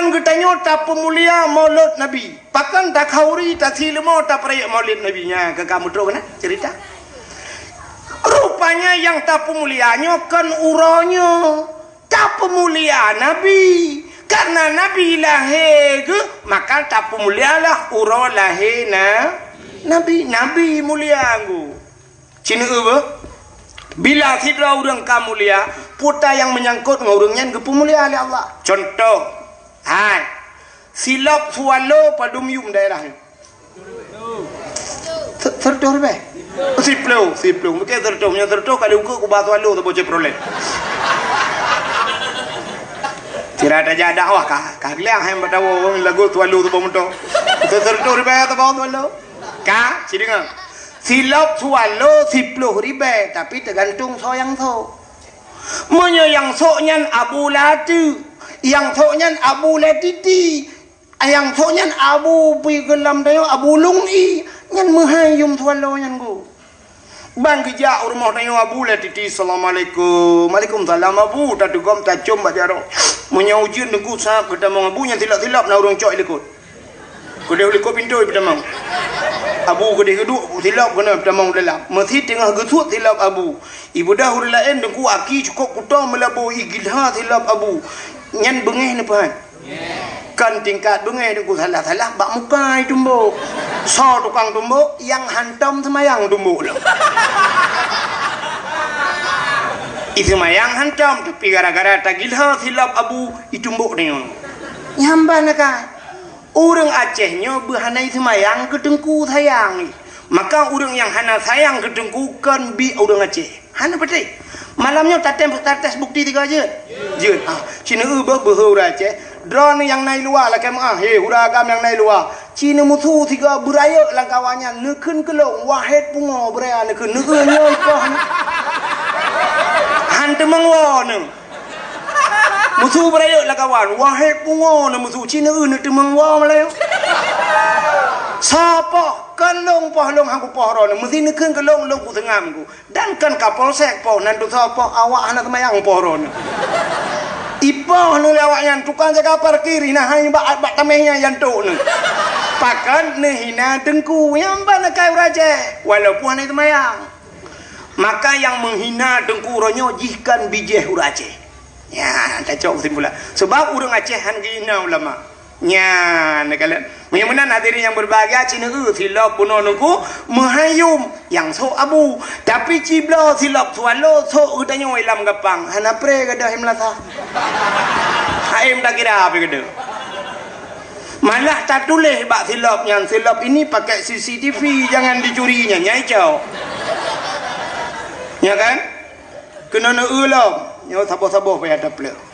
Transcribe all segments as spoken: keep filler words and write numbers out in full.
Geutanyoe tapeumulia Maulud Nabi. Pakon takhauri, tasi leumo tapeurayeuk Maulid Nabi. Nyan ka, ka meutrok keunan ceurita. Rupanya nyang tapeumulia nyoe kon uroe nyoe. Tapeumulia Nabi. Karena Nabi lahé geuh, maka tapeumulialah uroe lahé na-, Nabi. Nabi mulia geuh. Ci neueu beuh, bila sidroe ureuëng ka mulia, peue nyang meunyangkot ngon ureuëng nyan geupeumulia lé Allah. Cuntoh, hai, silop Swallow padum yum daerah nyoe? Se-, siratoh ribèe? Siploh, siploh. Mungken siratoh, meunyoe siratoh ka lheueh ukeue kubah Swallow saboh Chevrolet. Sira tajak dakwah ka, ka geuliang hai bak tawoe lagu Swallow saboh moto. Siratoh ribèe saboh Swallow. Ka, ci deungoe. Silop Swallow siploh ribèe, tapi teugantung soe nyang sok. Meunyoe nyang sok nyan Abu Lati, nyang sok nyan Abu Latiti, nyang sok nyan Abu pi geulam tanyoe Abu Lung I, nyan meuhai yum Swallow nyan geuh. Ban geujak u rumoh tanyoe Abu Latiti, "Assalamualaikum." "Waalaikumsalam, Abu." Tatugom tacom bak jaroe. Meunyoe ujeuen teungku sab geutamong Abu, nyan silop-silop na ureuëng cok i likot. Keudeh u likot pintoe peutamong. Abu keudeh geuduek silop keunoe peutamong dalam. Meusi teungoh geusuet silop Abu. Ibeudôh ureuëng laén teungku aki cukôp kuto meulaboh igilha silop Abu. Nyan beungéh neupeuhan. Kon tingkat beungéh teungku salah-salah bak muka itumbok. Soe tukang tumbok, nyang hantom seumayang tumbok lom. Iseumayang hantom, tapi gara-gara tagilha silop Abu itumbok deungon. Nyamban ka. Ureuëng Aceh nyoe beuhana iseumayang keu teungku sayang. Maka ureuëng nyang hana sayang keu teungku kon biek ureuëng Aceh. Hana peutéh. Malam nyoe tatem, tates bukti tiga jeuet. Jeuet. Ah, ci neueu beuh beuhe ureuëng Aceh. Droeneuh nyang na i luwa lakée meuah, he hura agam nyang na i luwa. Ci neumusu sigoe beurayeuk lam kawan nyan, neukheun keulong, wahét pungo beuraya neukheun, neueu nyoe ipoh. Han teumeung woe neuh. Musu beurayeuk lam kawan, wahét pungo neumusu, ci neueu neuteumeung woe meulayeue. Soe poh, kon lôn poh lôn han kupoh droeneuh, meusi neukheun keulong lôn kuseungam ku. Dan kon Kapolsek poh, nan tusoe poh, awak hana seumayang poh droeneuh. Ipoh neuh lé awaknyan, tukang jaga parkir, hina hai bak, bak taméh nyan jantok neuh. Pakon neuhina teungku, nyang ban akai ureuëng Aceh, walaupun hana seumayang. Maka nyang meuhina teungku uroe nyoe jih kon bijéh ureuëng Aceh. Nyan, tacok keusimpulan. Sebab ureuëng Aceh han geuhina ulama. Nyan, neukalon. Meunyoe meunan hadirin nyang berbahagia, ci neueu silop bunoe teungku meuhai yum nyang sok Abu. Tapi cibloe silop Swallow sok geutanyoe lam gapang. Hana pré gadôh i meulasa. Haém takira pih gadôh. Malah tatuléh bak silop nyan, "Silop ini pakai C C T V, jangan dicuri," nyan nyai cok. Ya kan? Keunoe neueu lom, nyoe saboh-saboh payah tapleuek.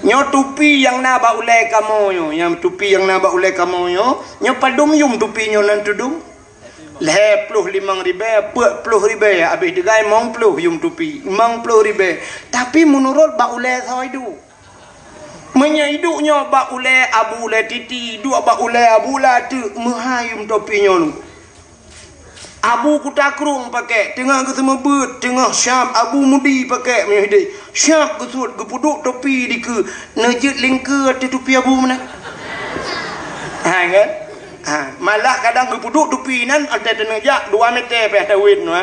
Nyoe tupi nyang na bak ulée kamoe nyoe, nyang tupi nyang na bak ulée kamoe nyoe, nyoe padum yum tupi nyoe nan tudum. Lhée ploh limong ribée, peuet ploh ribée, abéh teugai mong ploh yum tupi, limong ploh ribée. Tapi meunurot bak ulée soe iduek. Meunyoe iduek nyoe bak ulée Abu Lé Titi, iduek bak ulée Abu Lé Teuk, meuhai yum tupi nyoe. Abu Kuta Krueng pakék, teungoh geuseumeubeut, teungoh syab Abu Mudi pakék meunyoe hidéh. Syab geusuet, geupeuduek tupi dikeue, neujeuet lingkeue ateueh tupi Abu meunan. Hai kan? Ha, malah kadang geupeuduek tupi nan, watée teuneuk jak dua meter pih tawét nyoe.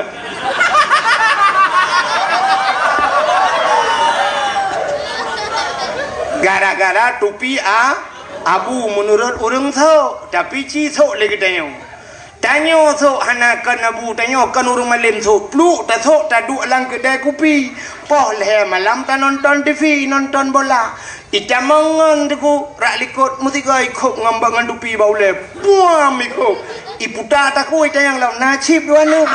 Gara-gara tupi a, Abu meunurot ureuëng sok, tapi ci sok lé geutanyoe. Tanyoe sok hana kon Abu, tanyoe kon ureuëng malém sok. Pluek tasok taduek lam keudée kupi. Poh lhée malam tanonton T V, nonton bola. Itamong ngon teungku, rak likot meusigoe ikhôb ngon bak ngon tupi bak ulée. Buam ikhôb. Iputa takue itanyong lom, na cit dua neuk.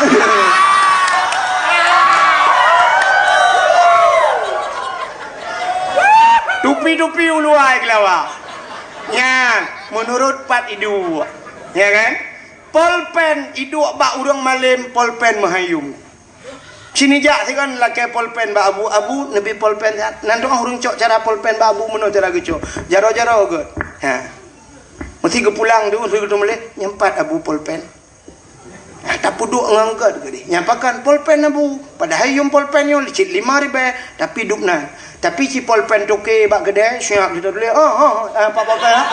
Tupi-tupi uluwa keulawa. Nyan, meunurot pat iduek. Ya kan? Polpen iduek bak ureuëng malém, polpen meuhai yum. Ci neujak sigon lakée polpen bak Abu, "Abu, neubi polpen siat." Nan teungoh ureuëng cok cara polpen bak Abu meunoe cara geucok. Jaroe-jaroe geuh. Ha. Meusi geupulang tu, meusi geuteumuléh, nyang pat Abu polpen. Ah, tapeuduek ngon gét keudeh. Nyan pakon polpen Abu. Padahai yuem polpen nyoe cit lima ribèe, tapi dub nan. Tapi si polpen toke bak keudè, siap jitatuléh. Oh, oh, oh, eh, pak polpen, ah.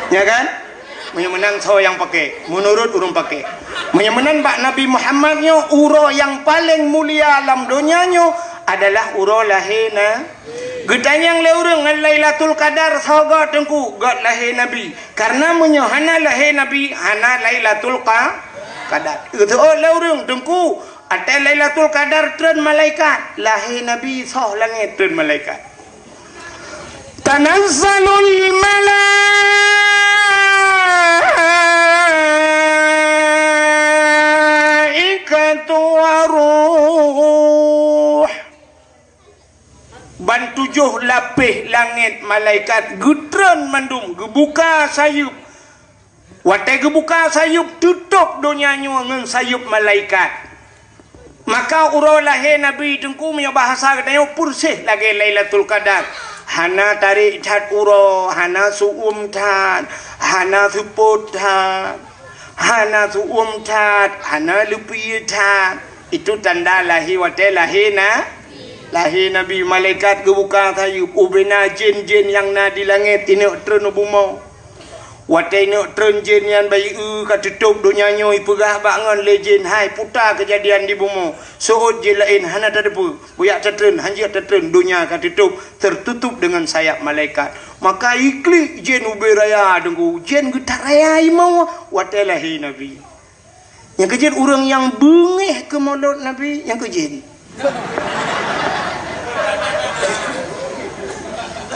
Ya kan? Meunyoe meunan soe nyang paké, meunurot ureueng paké. Meunyoe meunan bak Nabi Muhammad nyoe, uroe nyang paleng mulia lam donya nyoe adalah uroe lahé na-, Geutanyong lé ureueng ngon Lailatul Qadar, soe göt Teungku? Göt lahé Nabi. Karena meunyoe hana lahé Nabi, hana Lailatul Qa-, Qadar. Geuteuôt lé ureueng, Teungku, watèe Lailatul Qadar treun malaikat, lahé Nabi soh langèt treun malaikat. Tanazzalul malaikatu waruh. Ban tujoh lapéh langèt malaikat geutreun mandum, geubuka sayeuep. Watèe geubuka sayeuep, teutôb donya nyoe ngon sayeuep malaikat. Maka uroe lahé Nabi Teungku, meunyoe bahasa geutanyoe, peureséh lagèe Lailatul Qadar. Hana tarék that uroe, hana seu-uem that, hana seupôt that, hana seu-uem that, hana leupie that. Itu tanda lahé watèe lahé na-, lahé Nabi. Malaikat geubuka sayeuep, ubena jén-jén nyang na di langèt ineuk treun u bumoe. Watèe ineuk treun jén nyan bayeue ka teutôb donya nyoe, ipeugah bak ngon lé jén, "Hai, peue teuma keujadian di bumoe? Seuôt jén laén hana tateupeue. Bujak tatreun, hanjeuet tatreun, donya ka teutôb, tertutup dengan sayap malaikat." Maka iklik jén ubé raya Teungku, jén geutaraya imoe watèe lahé Nabi. Nyang keujeuet ureueng nyang beungéh keu Maulud Nabi, nyang keujeuet.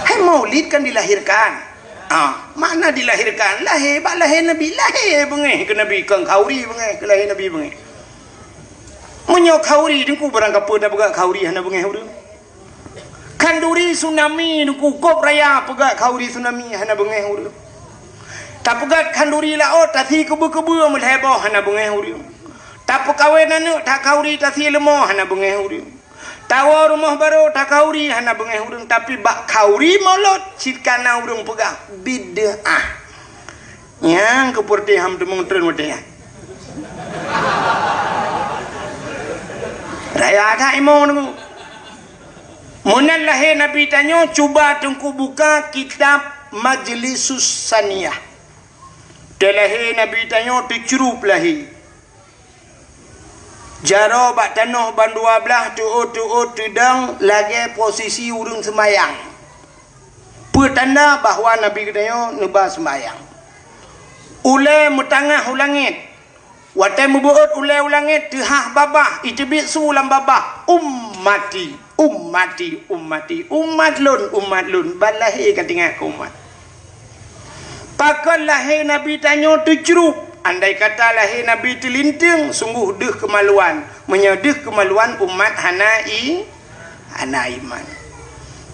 Hai, Maulid kan dilahirkan. Ah, makna dilahirkan, lahé, bak lahé Nabi, lahé beungéh keu Nabi, kon khanduri beungéh keu lahé Nabi beungéh. Meunyoe khanduri, Teungku, barang kapeue tapeugah khanduri hana beungéh ureueng. Khanduri tsunami, Teungku, kôb raya peugah khanduri tsunami hana beungéh ureueng. Tapeugah khanduri laôt, tasi keubeu-keubeu meulhèe boh hana beungéh ureueng. Tapeukawen aneuk that khanduri, tasi leumo hana beungéh ureueng. Tawoe rumoh barô that khanduri hana beungéh ureueng, tapi bak khanduri Maulud cit ka na ureueng peugah bid'ah. Nyang keupeureuté han teumeung treun watèe nyan. Raya that imoe Teungku. Meunan lahé Nabi tanyoe, cuba Teungku buka kitab Majlisus Saniyah. Teulahé Nabi tanyoe teucrup lahé. Jaroe bak tanoh ban dua blaih, teuôt-teuôt teudong lagèe posisi ureueng seumayang. Peue tanda bahwa Nabi geutanyoe neuba seumayang. Ulèe meutangah u langèt. Watèe meubeuôt ulèe u langèt, teuhah babah, iteubiet su lam babah, "Ummati, ummati, ummati, umat lôn, umat lôn." Ban lahé ka teuingat keu umat. Pakon lahé Nabi tanyoe teucrup? Andai kata lahé Nabi teulinteung, sunggoh deuh keumaluan. Meunyoe deuh keumaluan, umat hana i-, hana iman.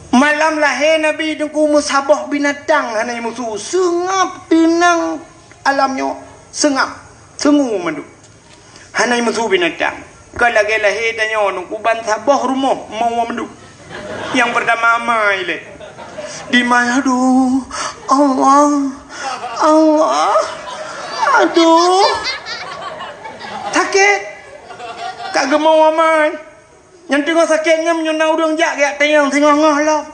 Malam lahé Nabi Teungku, meusaboh binatang hana jimusu, seungab teunang alam nyoe, seungab, seungue mandum. Hana jimusu binatang. Ka lagèe lahé tanyoe Teungku, ban saboh rumoh moe mandum. Nyang peurtama amai lé. Dimai, aduh, Allah, Allah, aduh. Sakét. Ka geumoe amai. Nyang teungoh sakét nyan meunyoe na ureueng jak geujak tanyong singoh-ngoh lom.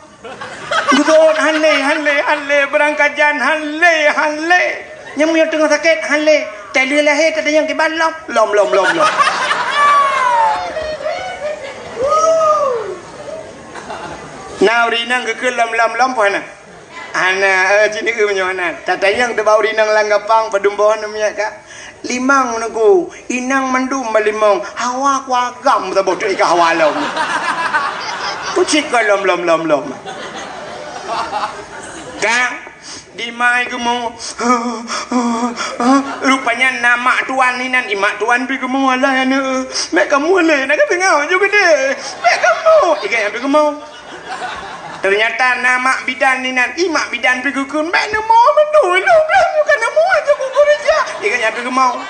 Geuteuôt, "Han lé, han lé, han lé, beurangkajan, han lé, han lé." Nyang meunyoe teungoh sakét, "Han lé, tai lheueh lahé tatanyong kiban lom." Lom, lom, lom, lom. Na ureueng inong geukheun lom, lom, lom, peue hana? Hana, eh, cit neu meunyoe hana. Tatanyong teuh bak ureueng inong lam gapang, padum boh aneuk miet ka? Limong Teungku, inong mandum balimong, hawa kuagam saboh teuk ka hawa lom. Kucik ka lom, lom, lom, lom. Ka, dimai geumoe. Rupanya na mak tuan inan, i mak tuan pi geumoe, "Alah aneuk, bèk kamoe lé, na ka teungoh ju geudeh. Bèk kamoe." Iga nyang pi geumoe. Teunyata na mak bidan inan, i mak bidan pi geukheun, "Bèk neumoe mandum, lôn blah bukan neumoe, jeuet keu geureja." Iga nyang pi geumoe.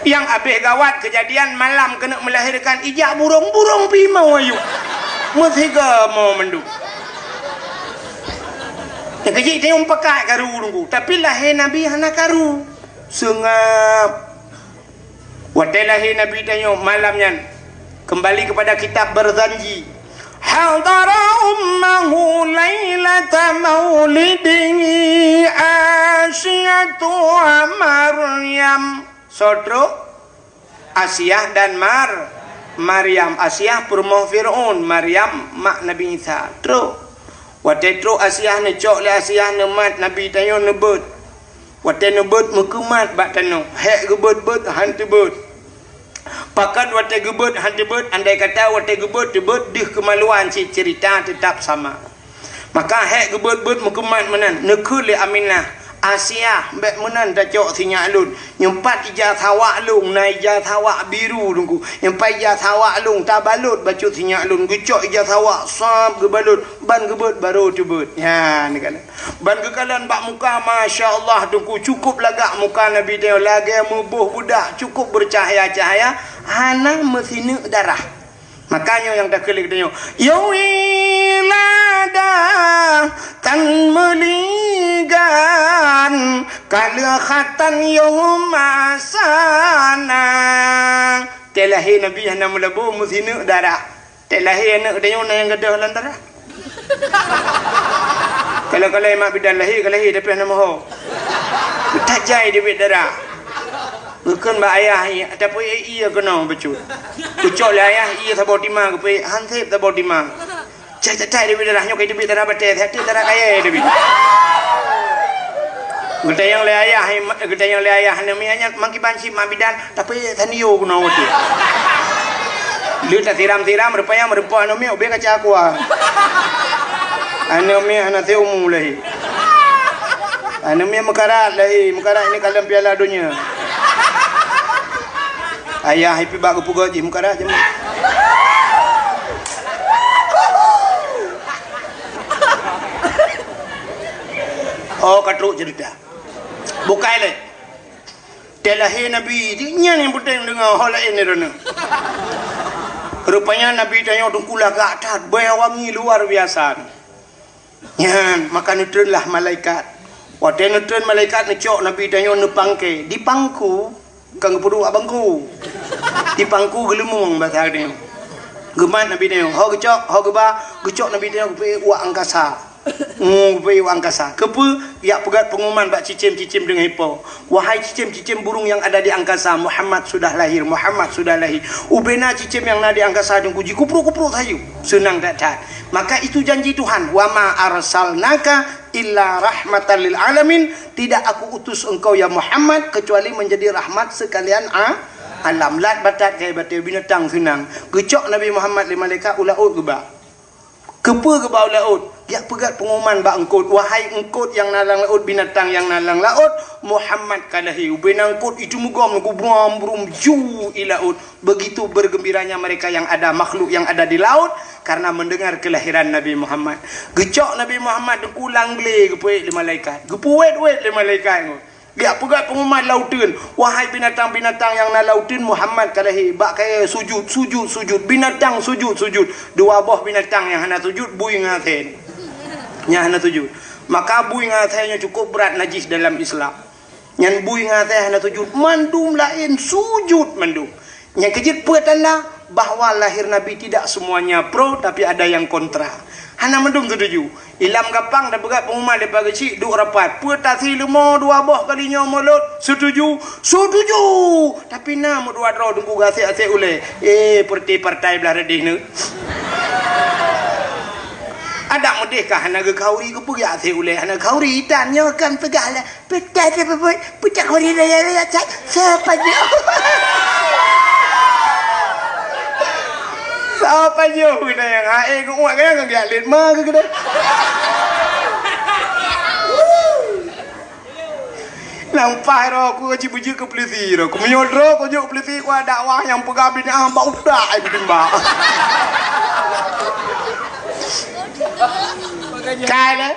Nyang abéh gawat keujadian malam keuneuk meulahérkan, ijak burông-burông pi moe ayue. Meusiga moe mandum. Nyang keuh jih tanyoe pakat karu Teungku, tapi lahé Nabi hana karu. Seungab. Watée lahé Nabi tanyoe malam nyan, kembali kepada kitab Barzanji. Hadara ummahu lailata maulidihi Asiyatu wa Maryam. Soe trok? Asiah dan Mar-, Maryam. Asiah peurumoh Fir'aun, Maryam mak Nabi Isa. Trok. Watée trok Asiah neucok lé Asiah neumat Nabi tanyoe neubeuet. Watée neubeuet meukeumat bak tanoh, hék geubeuet-beuet han teubeuet. Pakon watée geubeuet han teubeuet, andai kata watée geubeuet teubeuet deuh keumaluan cit, ceurita teutap sama. Maka hék geubeuet-beuet meukeumat meunan, neukheun lé Aminah, "Asiah, bék meunan tacok sinyak lôn. Nyoe pat ija sawak lôn, na ija sawak biru Teungku. Nyoe pat ija sawak lôn, tabalot bacut sinyak lôn." Geucok ija sawak, sab geubalot, ban geubeuet barô teubeuet. Nyan, neukalon. Ban geukalon bak muka, masya Allah Teungku, cukup lagak muka Nabi tanyoe, lagée meuboh budak, cukup beucahya-cahya, hana meusineuk darah. Makanya nyang takheun lé geutanyoe, "Ya wilada tan meuligan, kaleukhatan yoh masana." Tée lahé Nabi hana meulabô meusineuk darah. Tée lahé aneuëk geutanyoe na nyang gadôh lam darah. Kalau-kalau mak bidan lahé ka lahé tapi hana moho. Tajai deubiet darah. Geukheun bak ayah, tapi ie keunoe bacut. Geucok lé ayah ie saboh timang geupeuék, han sép saboh timang. Cai-cai deubiet darah nyoe ka deubiet darah batée, siat darah kayée deubiet. Geutanyong lé ayah, geutanyong lé ayah, "Aneuëk miet nyan makiban cit mak bidan, tapi tanio keunoe watée." Lheueh tasiram-siram, rupanya meureumpok aneuëk miet ubé kaca aqua. Aneuëk miet hana seumu lahé. Aneuëk miet meukarat lahé, meukarat ini kalon piala donya. Ayah ipi bak geupeugöt jih meukarat jeuet. Oh, ka trok ceurita. Bukai lé. Tée lahé Nabi, nyan nyang peunteng deungoe, ho laén droeneuh. Rupanya Nabi tanyoe Teungku lagak that, bèe wangi luar biasa. Nyan, maka neutreunlah malaikat. Watée neutreun malaikat neucok Nabi tanyoe neupangke, dipangku, kon geupeuduek bak bangku. Dipangku geuleumong basa tanyoe. Geumat Nabi tanyoe, ho geucok, ho geuba, geucok Nabi tanyoe geupeuék u angkasa. Mu, geupeuék u angkasa. Keupeue? Jak peugöt peunguman bak cicém-cicém deungon ipo. Wahai cicém-cicém burung yang ada di angkasa, Muhammad sudah lahir, Muhammad sudah lahir. Ubena cicém nyang na di angkasa Teungku jikuprok-kuprok sayu. Seunang that-that. Maka itu janji Tuhan, "Wa ma arsalnaka illa rahmatan lil alamin." Tidak aku utus engkau ya Muhammad kecuali menjadi rahmat sekalian a-, alam. Lat batat kayée batée binatang seunang. Geucok Nabi Muhammad lé malaikat u laôt geuba. Keupeue geuba u laôt? Jak peugöt peunguman bak eungkôt, "Wahai eungkôt nyang na lam laôt, binatang nyang na lam laôt, Muhammad ka lahé." Ubena eungkôt itu meugom gubrom-brom ju i laôt. Begitu bergembiranya mereka yang ada, makhluk yang ada di laut, karena mendengar kelahiran Nabi Muhammad. Geucok Nabi Muhammad Teungku lam glé geupeuék lé malaikat. Geupeuwét-wét lé malaikat nyoe. Jak peugöt peunguman lauteuen, "Wahai binatang-binatang nyang na lauteuen, Muhammad ka lahé." Bak kayée sujut, sujut, sujut. Binatang sujut, sujut. Dua boh binatang nyang hana sujut, bui ngon asée. Nyang hana sujut. Maka bui ngon asée nyoe cukup brat najih dalam Islam. Nyan bui ngon asée hana sujut, mandum laén sujut mandum. Nyang keujeuet peue tanda bahwa lahir Nabi tidak semuanya pro, tapi ada yang kontra. Hana mandum setuju. Ilam gampang tapeugah peunguman leupah geuchik duek rapat. Peue tasi leumo dua boh kali nyoe mulod, setuju, setuju. Tapi na meudua droe Teungku gasek-asek ulée. Eh, peureuté partai blah reudeh neuh. Adak meudeh ka hana geukhauri, keupeue gasek ulée hana khauri, dan nyoe kan peugah lah. Peugah dia bebuat, peugah khauri raya-raya cat. Siapa nyoe? Siapa nyoe kena yang hae ngeuat kena ngon giat lét ma ke kena? Nang paih roh ku cit beujeuet keu peulisi roh. Ku meunyoe droe ku jeuet keu peulisi ku dakwah nyang peugah bid'ah bak utak ai bitimbak. Kai lé.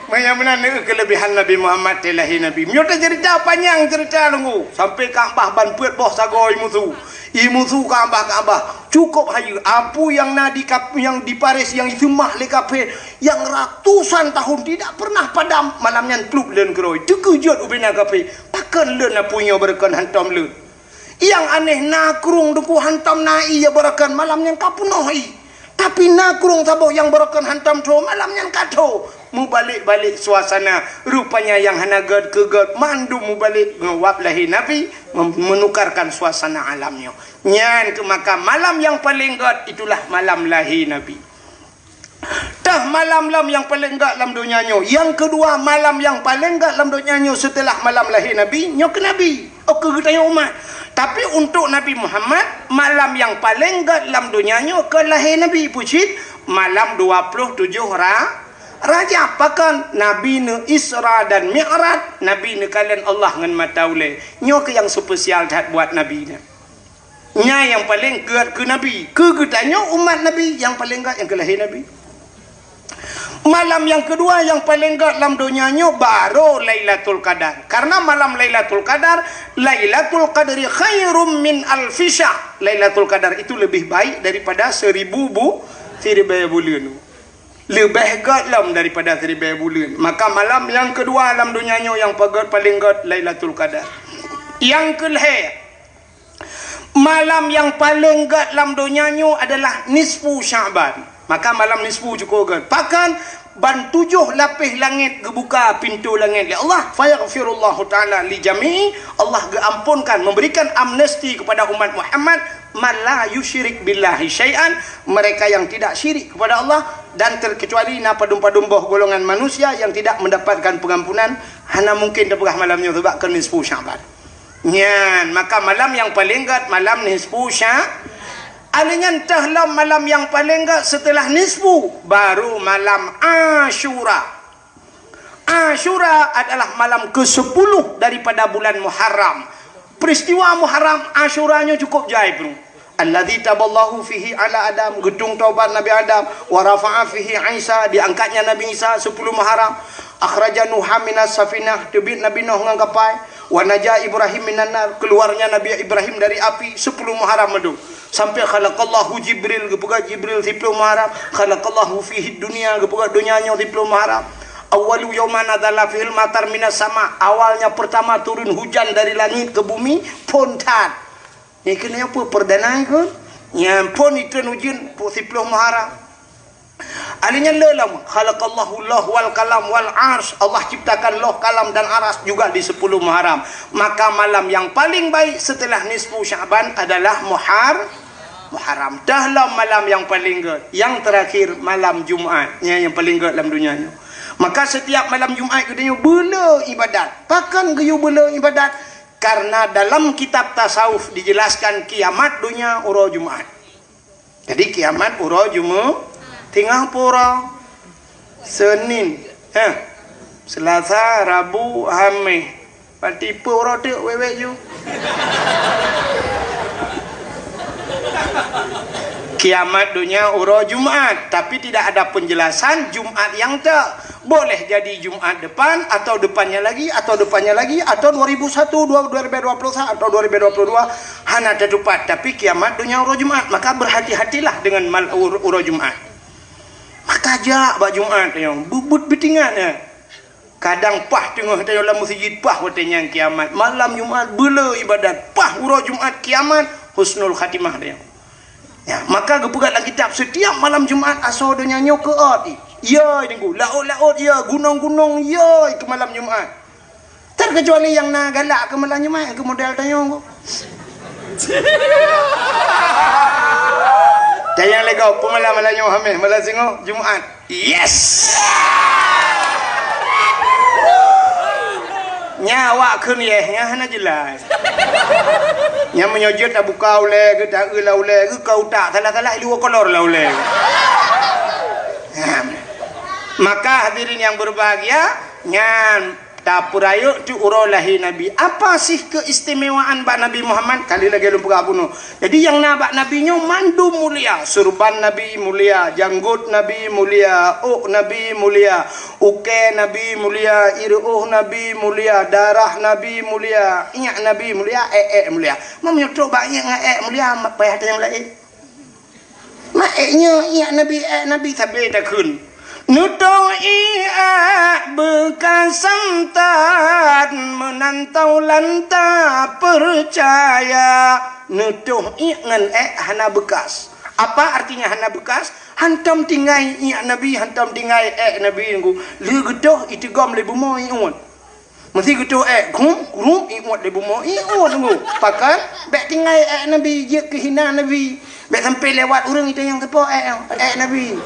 Meunan meunan keulebihan Nabi Muhammad teulahé Nabi. Meunyoe taceurita panyang ceurita nunggu, sampai Ka'bah ban peuet boh sagoe imusu. Imusu Ka'bah, Ka'bah. Cukôp hayeue. Apui nyang na di kap-, nyang di Paris nyang iseumah lé kafé, nyang ratusan tahun tidak pernah padam, malam nyan plup lôn keudroe. Teukeujot ubena kafé. Pakon lôn apui nyoe beureukan hantom lôn? Nyang aneh na krueng teungku hantom na ié beureukan malam nyan ka peunoh ié. Tapi na krueng saboh nyang beureukan hantom tho malam nyan ka tho. Mubalek-balek suasana. Rupanya nyang hana gét keu gét mandum mubalek ngon wab lahé Nabi mem-, menukarkan suasana alam nyoe. Nyan keuh maka malam nyang paleng gét itulah malam lahé Nabi. Tah malam lom nyang paleng gét lam donya nyoe. Nyang keudua malam nyang paleng gét lam donya nyoe seuteulah malam lahé Nabi, nyoe keuh Nabi. Oh, keu geutanyoe umat. Tapi untuk Nabi Muhammad, malam nyang paleng gét lam donya nyoe keu lahé Nabi. Peue cit? Malam dua ploh tujoh Ra-, Rajab. Pakon? Nabi neu Isra dan Mi'raj, Nabi neukalon Allah ngon mata ulée. Nyoe keuh nyang spesial that buat Nabi nyan. Nyan nyang paleng gét keu Nabi. Keu geutanyoe umat Nabi, nyang paleng gét nyang keu lahé Nabi. Malam nyang keudua nyang paleng gét lam donya nyoe baru Lailatul Qadar. Karena malam Lailatul Qadar, "Lailatul Qadri khairum min alfi syahr." Lailatul Qadar itu lebih baik daripada seribu bu-, siribée buleuen. Leubeh gét lom daripada siribée buleuen. Maka malam nyang keudua lam donya nyoe nyang pagét paleng gét Lailatul Qadar. Nyang keu lhée, malam nyang paleng gét lam donya nyoe adalah nisfu Sya'ban. Maka malam nisfu cukôp gét. Pakon? Ban tujoh lapéh langét geubuka pintoe langét lé Allah. Fayaghfirullahu ta'ala li jami'i. Allah geuampunkan, memberikan amnesti kepada umat Muhammad, "Man la yusyrik billahi syai'an," mereka yang tidak syirik kepada Allah, dan terkecuali na padum-padum boh golongan manusia yang tidak mendapatkan pengampunan, hana mungkin teupeugah malam nyoe sebab keu nisfu Sya'ban. Nyan, maka malam nyang paleng gét malam nisfu Sya-, alheuh nyan teuh lom malam nyang paleng gét seuteulah nisfu, baru malam Asyura. Asyura adalah malam kesepuluh daripada bulan Muharram. Peristiwa Muharram Asyura nyoe cukup jai peue. Alladzi taballahu fihi ala Adam, geutung taubat Nabi Adam, wa rafa'a fihi Isa, diangkatnya Nabi Isa sepuluh Muharram, akhraja Nuha minas safinah, teubiet Nabi Nuh ngon kapai, wa naja Ibrahim minan nar, keluarnya Nabi Ibrahim dari api sepuluh Muharram meudong. Sampai khalaqallahu Jibril, geupeugah Jibril siploh Muharram, khalaqallahu fihi dunya, geupeugah donya nyoe siploh Muharram. Awwalu yauman nazala fihil matar minas sama, awalnya pertama turun hujan dari langit ke bumi, phon that. Nyan keuh nyan peue perdana nyan keuh? Nyan phon itreun ujeuen siploh Muharram. Alheuh nyan le lom, khalaqallahu Allah wal kalam wal arsy. Allah ciptakan loh, kalam dan aras juga di sepuluh Muharram. Maka malam yang paling baik setelah nisfu Sya'ban adalah Muhar-, Muharram. Teuh lom malam yang paling gét. Yang terakhir malam Jumat. Nyan yang paling gét lam donya nyoe. Maka setiap malam Jumat geutanyoe beule ibadat. Pakon geuyue beule ibadat? Karena dalam kitab tasawuf dijelaskan kiamat donya uroe Jumat. Jadi kiamat uroe Jumat, teungoh pura Senin, eh, Selasa, Rabu, Hameh. Pati peu uroe teuk wewek ju. Kiamat donya uroe Jumat, tapi tidak ada penjelasan Jumat yang te. Boleh jadi Jumat depan, atau depannya lagi, atau depannya lagi, atau dua ribu satu, dua-, dua ribu dua puluh satu, atau dua ribu dua puluh dua, hana teutupat. Tapi kiamat donya uroe Jumat, maka berhati-hatilah dengan mal-, ur-, uroe Jumat. Maka jak bak Jumat nyoe, bubut beutingat nyan. Kadang pah teungoh tanyoe lam meuseujid, pah watée nyan kiamat. Malam Jumat beule ibadat, pah uroe Jumat kiamat, husnul khatimah tanyoe. Ya, maka geupeugah lam kitab, setiap malam Jumat asoe donya nyoe keuôt. Ya, Teungku, laôt-laôt ya, gunong-gunong ya, keu malam Jumat. Terkecuali nyang na galak keu malam Jumat, keu model tanyoe. Tanyong lé gob, peu malam, malam nyoe Hameh, malam singoh Jumat. Yes! Nya awak kheun yes, nya hana jelas. Nya meunyoe jeuet tabuka ulée geuh, taeu lam ulée geuh, ka utak salah-salah, luwa kolor lam ulée geuh. Nah, maka hadirin yang berbahagia, nyan Tapeurayeuk teuk uroe lahé Nabi. Apa sih keistimewaan bak Nabi Muhammad? Kali lagée lôn peugah bunoe. Jadi, nyang na bak Nabi nyoe mandum mulia. Surban Nabi mulia, janggot Nabi mulia, ôk Nabi mulia, ukée Nabi mulia, ireuôh Nabi mulia, darah Nabi mulia, iék Nabi mulia, ék-ék mulia. Meunyoe trok bak iék ngon ék mulia, ma-, payah tanyong laén. Mak ék nyoe, iék Nabi, ék Nabi sabe takheun. Neutôh iék beukas santan, meunan taulan tapeucaya. Neutôh iék ngon ék hana beukas. Apa artinya hana beukas? Hantom tinggai iék Nabi, hantom tinggai ék Nabi nunggu. Lheueh geutôh, iteugom lé bumoe iék. Meusé geutôh ék, grum, grum, iék lé bumoe, iék nunggu. Pakon, bék tinggai ék Nabi, jeuet keu hina Nabi. Bék sampoe lewat ureuëng itanyong sapo ék, ék Nabi.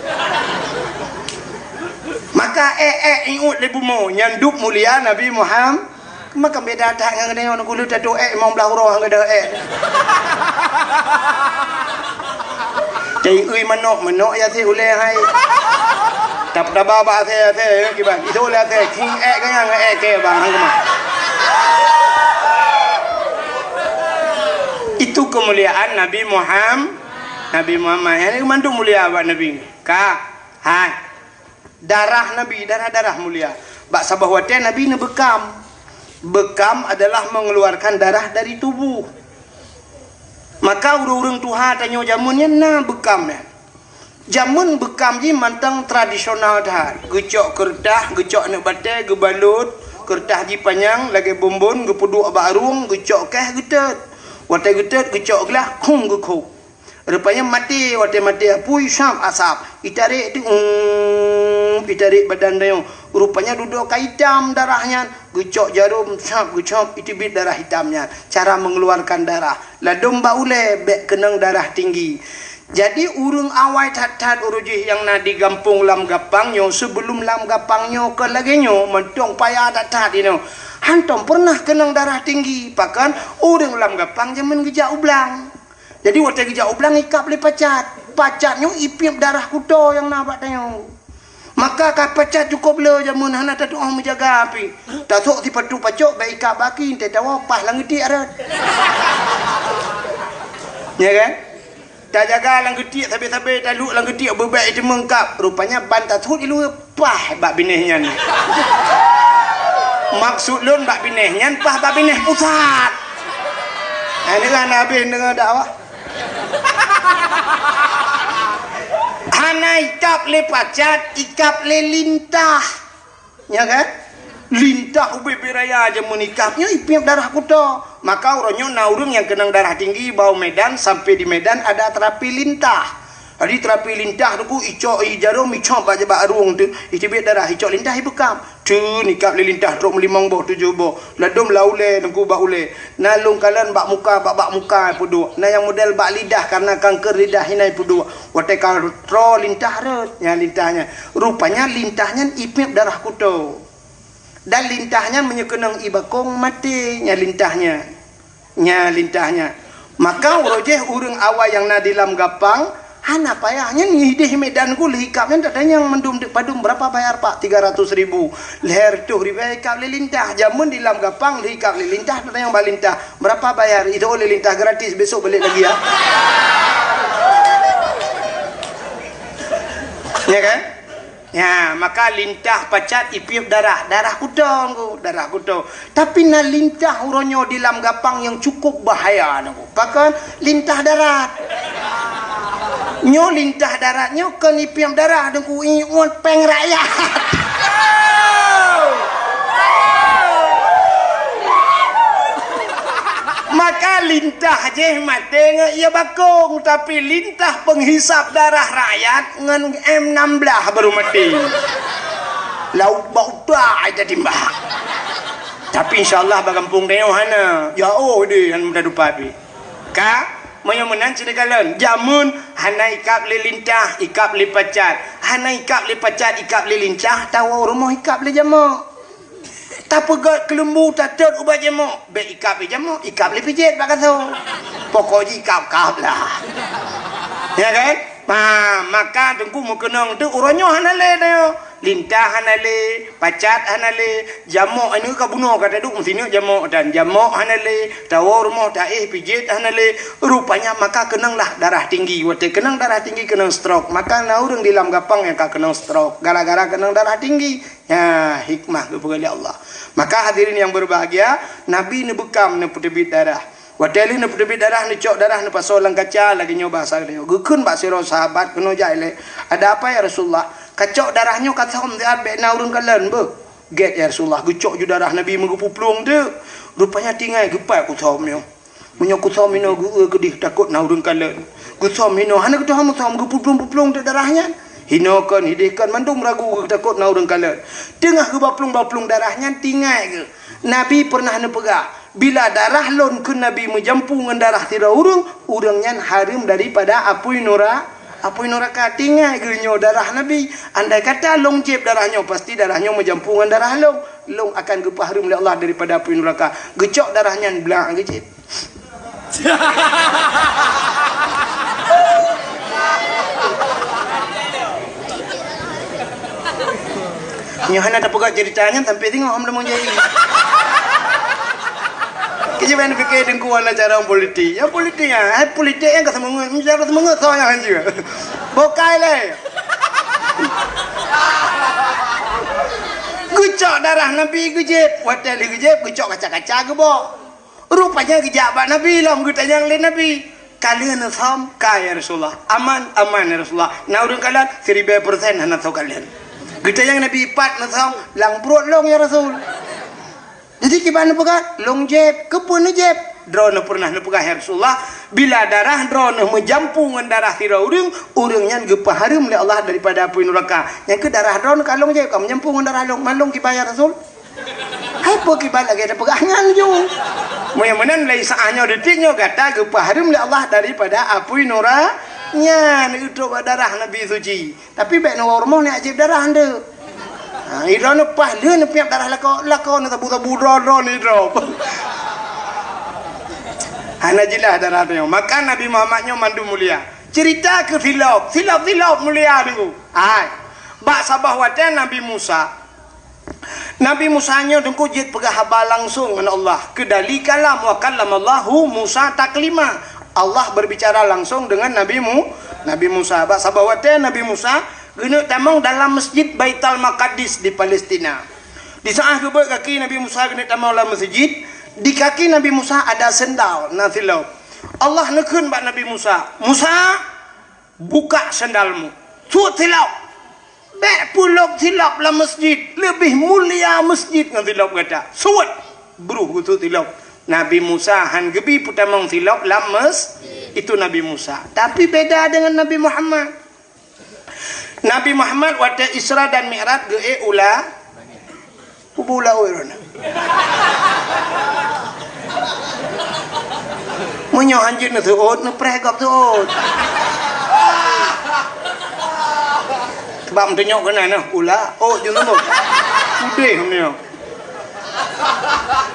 Maka ék, ék, iék lé bumoe, nyan dub mulia Nabi Muhammad. Maka beda that ngon geutanyoe, nunggu lheueh tatôh ék, limong blaih uroe ngon geutanyoe ék. Cai ui manok, manok ya si ulée hai. Tap-, taba bak asée, asée, ya, kiban. Itu ulée asée, king ék ganyang, ék ke bang, hang keumah. Itu kemuliaan Nabi Muhammad, Nabi Muhammad. Yang ini mandum mulia bak Nabi. Ka, hai. Darah Nabi, darah-darah mulia. Bak saboh watée Nabi neubeukam. Beukam adalah mengeluarkan darah dari tubuh. Maka ureuëng-ureuëng tuha tanyoe jameun nyan na beukam nyan. Jameun beukam jih mantong tradisional that. Geucok keureutah, geucok aneuk batée, geubalot, keureutah jih panyang lagée bonbon, geupeuduek bak rueng, geucok keh, geutot. Watée geutot, geucok glah, khong geukhôb. Rupanya maté, watée maté apui, sab asab. Itarek tu, um, itarek badan tanyoe. Rupanya dudoe ka itam darah nyan. Geucok jarom, sab, geucok, iteubiet darah itam nyan. Cara mengeluarkan darah. Ladom bak ulée, bék keunong darah tinggi. Jadi, ureuëng awai that-that ureuëng jih nyang na di gampông Lam Gapang nyoe, sebelum Lam Gapang nyoe kon lagée nyoe, mantong payah that-that inoe. Hantom pernah keunong darah tinggi, pakon ureuëng Lam Gapang jameun geujak u blang. Jadi, watée geujak u blang ikab lé pacat. Pacat nyoe ipiep darah kuto nyang na bak tanyoe. Maka ka pacat cukôp le jameun hana tatuoh meujaga pih. Tasok sipatu pacok bék ikab baki, teuh tawoe paih lam geutiek rot. Ya kan? Tajaga lam geutiek sabe-sabe, taluek lam geutiek beubék iteumeu kab. Rupanya ban tasut iluweue. Paih bak binéh nyan. Maksud lôn bak binéh nyan paih bak binéh pusat. Hai, nyoe kan habéh deungoe dakwah. Hana ikab lé pacat, ikab lé lintah. Ya kan? Lintah ubé-bé raya jameun ikab nyoe ipiep darah kuto. Maka uroe nyoe na ureuëng nyang keunong darah tinggi bak u Medan, sampai di Medan ada terapi lintah. Jadi terapi lintah tu ku icok i jarom, icok bak, bak rueng tu, iteubiet darah, icok lintah ibeukam. Teun ikab lé lintah trok meulimong boh, tujoh boh. Ladom lam ulée, teungku bak ulée. Na lôn kalon bak muka, bak, bak muka peuduek. Na nyang model bak lidah, karena kanker lidah hina peuduek. Watée ka troe lintah rot, nyan lintah nyan. Rupanya lintah nyan ipiep darah kuto. Dan lintah nyan meunyoe keunong i bakong maté, nyan lintah nyan. Nyan lintah nyan. Maka uroe jih ureuëng awai nyang na di Lam Gapang, hana payah nyan idéh Medan ku lheueh ikab nyan tatanyong mandum teuk padum, berapa bayar, Pak? Tiga ratus ribu. Lhèe reutôh ribèe ikab lé lintah. Jameun di Lam Gapang lheueh ikab lé lintah tatanyong bak lintah, berapa bayar? Itu oleh lintah gratis, besok balik lagi ya. Ya kan? Ya, maka lintah pacat ipiep darah, darah kuto ngku, darah kuto. Tapi na lintah uroe nyoe di Lam Gapang nyang cukup bahaya ngku. Pakon? Lintah darat. Nyoe lintah darat nyoe kon ipiep darah ngku, iuet péng rakyat. Maka lintah jih maté ngon ie bakong, tapi lintah penghisap darah rakyat ngon M enam belas baru maté. Lauk bak utak ai tatimbak. Tapi insya Allah bak gampông tanyoe hana. Ya oh deh, hana mudah dupa pi. Ka, meunyoe meunan sini kalon. Jameun hana ikab lé lintah, ikab lé pacat. Hana ikab lé pacat, ikab lé lintah, tawoe rumoh ikab lé jamok. Tapeugöt keuleumbu, tatot ubat jamok. Bék ikab lé jamok, ikab lé pijet bak gasoe. Pokok jih ikab-kab lah. Ya kan? Ha, maka teungku meukeunong tu uroe nyoe hana lé tanyoe. Lintah hana lé, pacat hana lé, jamok, aneuk ka bunoe ka taduek meusineuk jamok dan jamok hana lé, tawoe rumoh taéh pijet hana lé. Rupanya maka keunonglah darah tinggi. Watée keunong darah tinggi keunong stroke. Maka na ureuëng di lam gapang nyang ka keunong stroke gara-gara keunong darah tinggi. Nyan hikmah geupeugah lé Allah. Maka hadirin yang berbahagia, Nabi neubeukam neupeuteubiet darah. Watée lheueh neupeuteubiet darah, neucok darah neupasoe lam kaca lagée nyoe bahasa geutanyoe. Geukheun bak sidroe sahabat keunoe jak ilée, "Ada apa ya Rasulullah? Kacok darah nyoe kathom siat bék na ureuëng kalon beuh." "Gét ya Rasulullah, geucok ju darah Nabi meugeupuplueng teuk. Rupanya tinggai geupat kuthom nyoe. Meunyoe kuthom inoe geu-eu keudeh takot na ureuëng kalon. Geuthom inoe hana geuthom-thom geupuplueng-puplueng teuk darah nyan. Hinoe kon hideh kon mandum ragu geutakot na ureuëng kalon." Teungoh geubaplueng-baplueng darah nyan tinggai geuh. Nabi pernah neupeugah, "Bila darah lôn," kheun Nabi, "meujampu ngon darah sidroe ureuëng, ureuëng nyan hareuem daripada apui nura-, apui nuraka." Tinggai geuh nyoe darah Nabi. Andai kata lôn jieb darah nyoe, pasti darah nyoe meujampu ngon darah lôn. Lôn akan geupeuhareuem lé Allah daripada apui nuraka. Geucok darah nyan blang geujieb. Nyoe hana tapeugah cerita nyan sampai singoh hom lamong jai. Keujiban fikir dengkuan lah cara politik. Ya politik ya, hai politik yang ka semangat, cara semangat so yang hanjeuet. Bokai lé. Geucok darah Nabi geujieb, watée lheueh geujieb geucok kaca-kaca geubok. Rupanya geujak bak Nabi lom geutanyong lé Nabi, "Ka lheueh neusom?" "Ka ya Rasulullah." "Aman?" "Aman ya Rasulullah." "Na ureuëng kalon?" "Siribée persen hana soe kalon." Geutanyong Nabi, "Pat neusom?" "Lam pruet lôn ya Rasul." Jadi kiban neupeugah, "Lôn jieb." "Keupeue neujieb?" "Droeneuh pernah neupeugah ya Rasulullah, bila darah droeneuh meujampu ngon darah sidroe ureuëng, ureuëng nyan geupeuhareuem lé Allah daripada apui nuraka. Nyang keuh darah droeneuh ka lôn jieb, ka meujampu ngon darah lôn, man lôn kiban ya Rasul." Hai peue kiban lagée tapeugah nyan ju. Meunyoe meunan lé saah nyoe detik nyoe gata geupeuhareuem lé Allah daripada apui nura nyan, utok bak darah Nabi suci. Tapi bék neuwoe rumoh neujieb darah nteuk. Ha, idroeneuh paih lheueh neupiep darah lakoe, lakoe neusabu-sabu droe-droe nidroe. Hana jeulaih darah nyoe. Maka Nabi Muhammad nyoe mandum mulia. Cerita keu silop, silop-silop mulia Teungku. Hai. Bak saboh watée Nabi Musa, Nabi Musa nyoe Teungku jeuet peugah haba langsong ngon Allah. Keudali kalam, wa kallamallahu Musa taklima. Allah berbicara langsung dengan Nabi Mu-, Nabi Musa. Bak saboh watée Nabi Musa geuneuk tamong dalam Masjid Baitul Maqdis di Palestina. Di saat geubeuet kaki Nabi Musa geuneuk tamong lam masjid, di kaki Nabi Musa ada sendal, na silop. Allah neukheun bak Nabi Musa, "Musa, buka sendalmu. Suet silop. Bék peulop silop lam masjid. Leubeh mulia masjid ngon silop gata. Suet." Bruh geusuet silop. Nabi Musa han geubi peutamong silop lam mes-, itu Nabi Musa. Tapi beda dengan Nabi Muhammad. Nabi Muhammad watée Isra dan Mi'raj geuék u la-, kubu laôt droeneuh. Meunyoe hanjeuet neuseuôt, neupreh gob seuôt. Sebab meutunyok keunan nyoe, u laôt jeuet nyoe. Udeh meunyoe.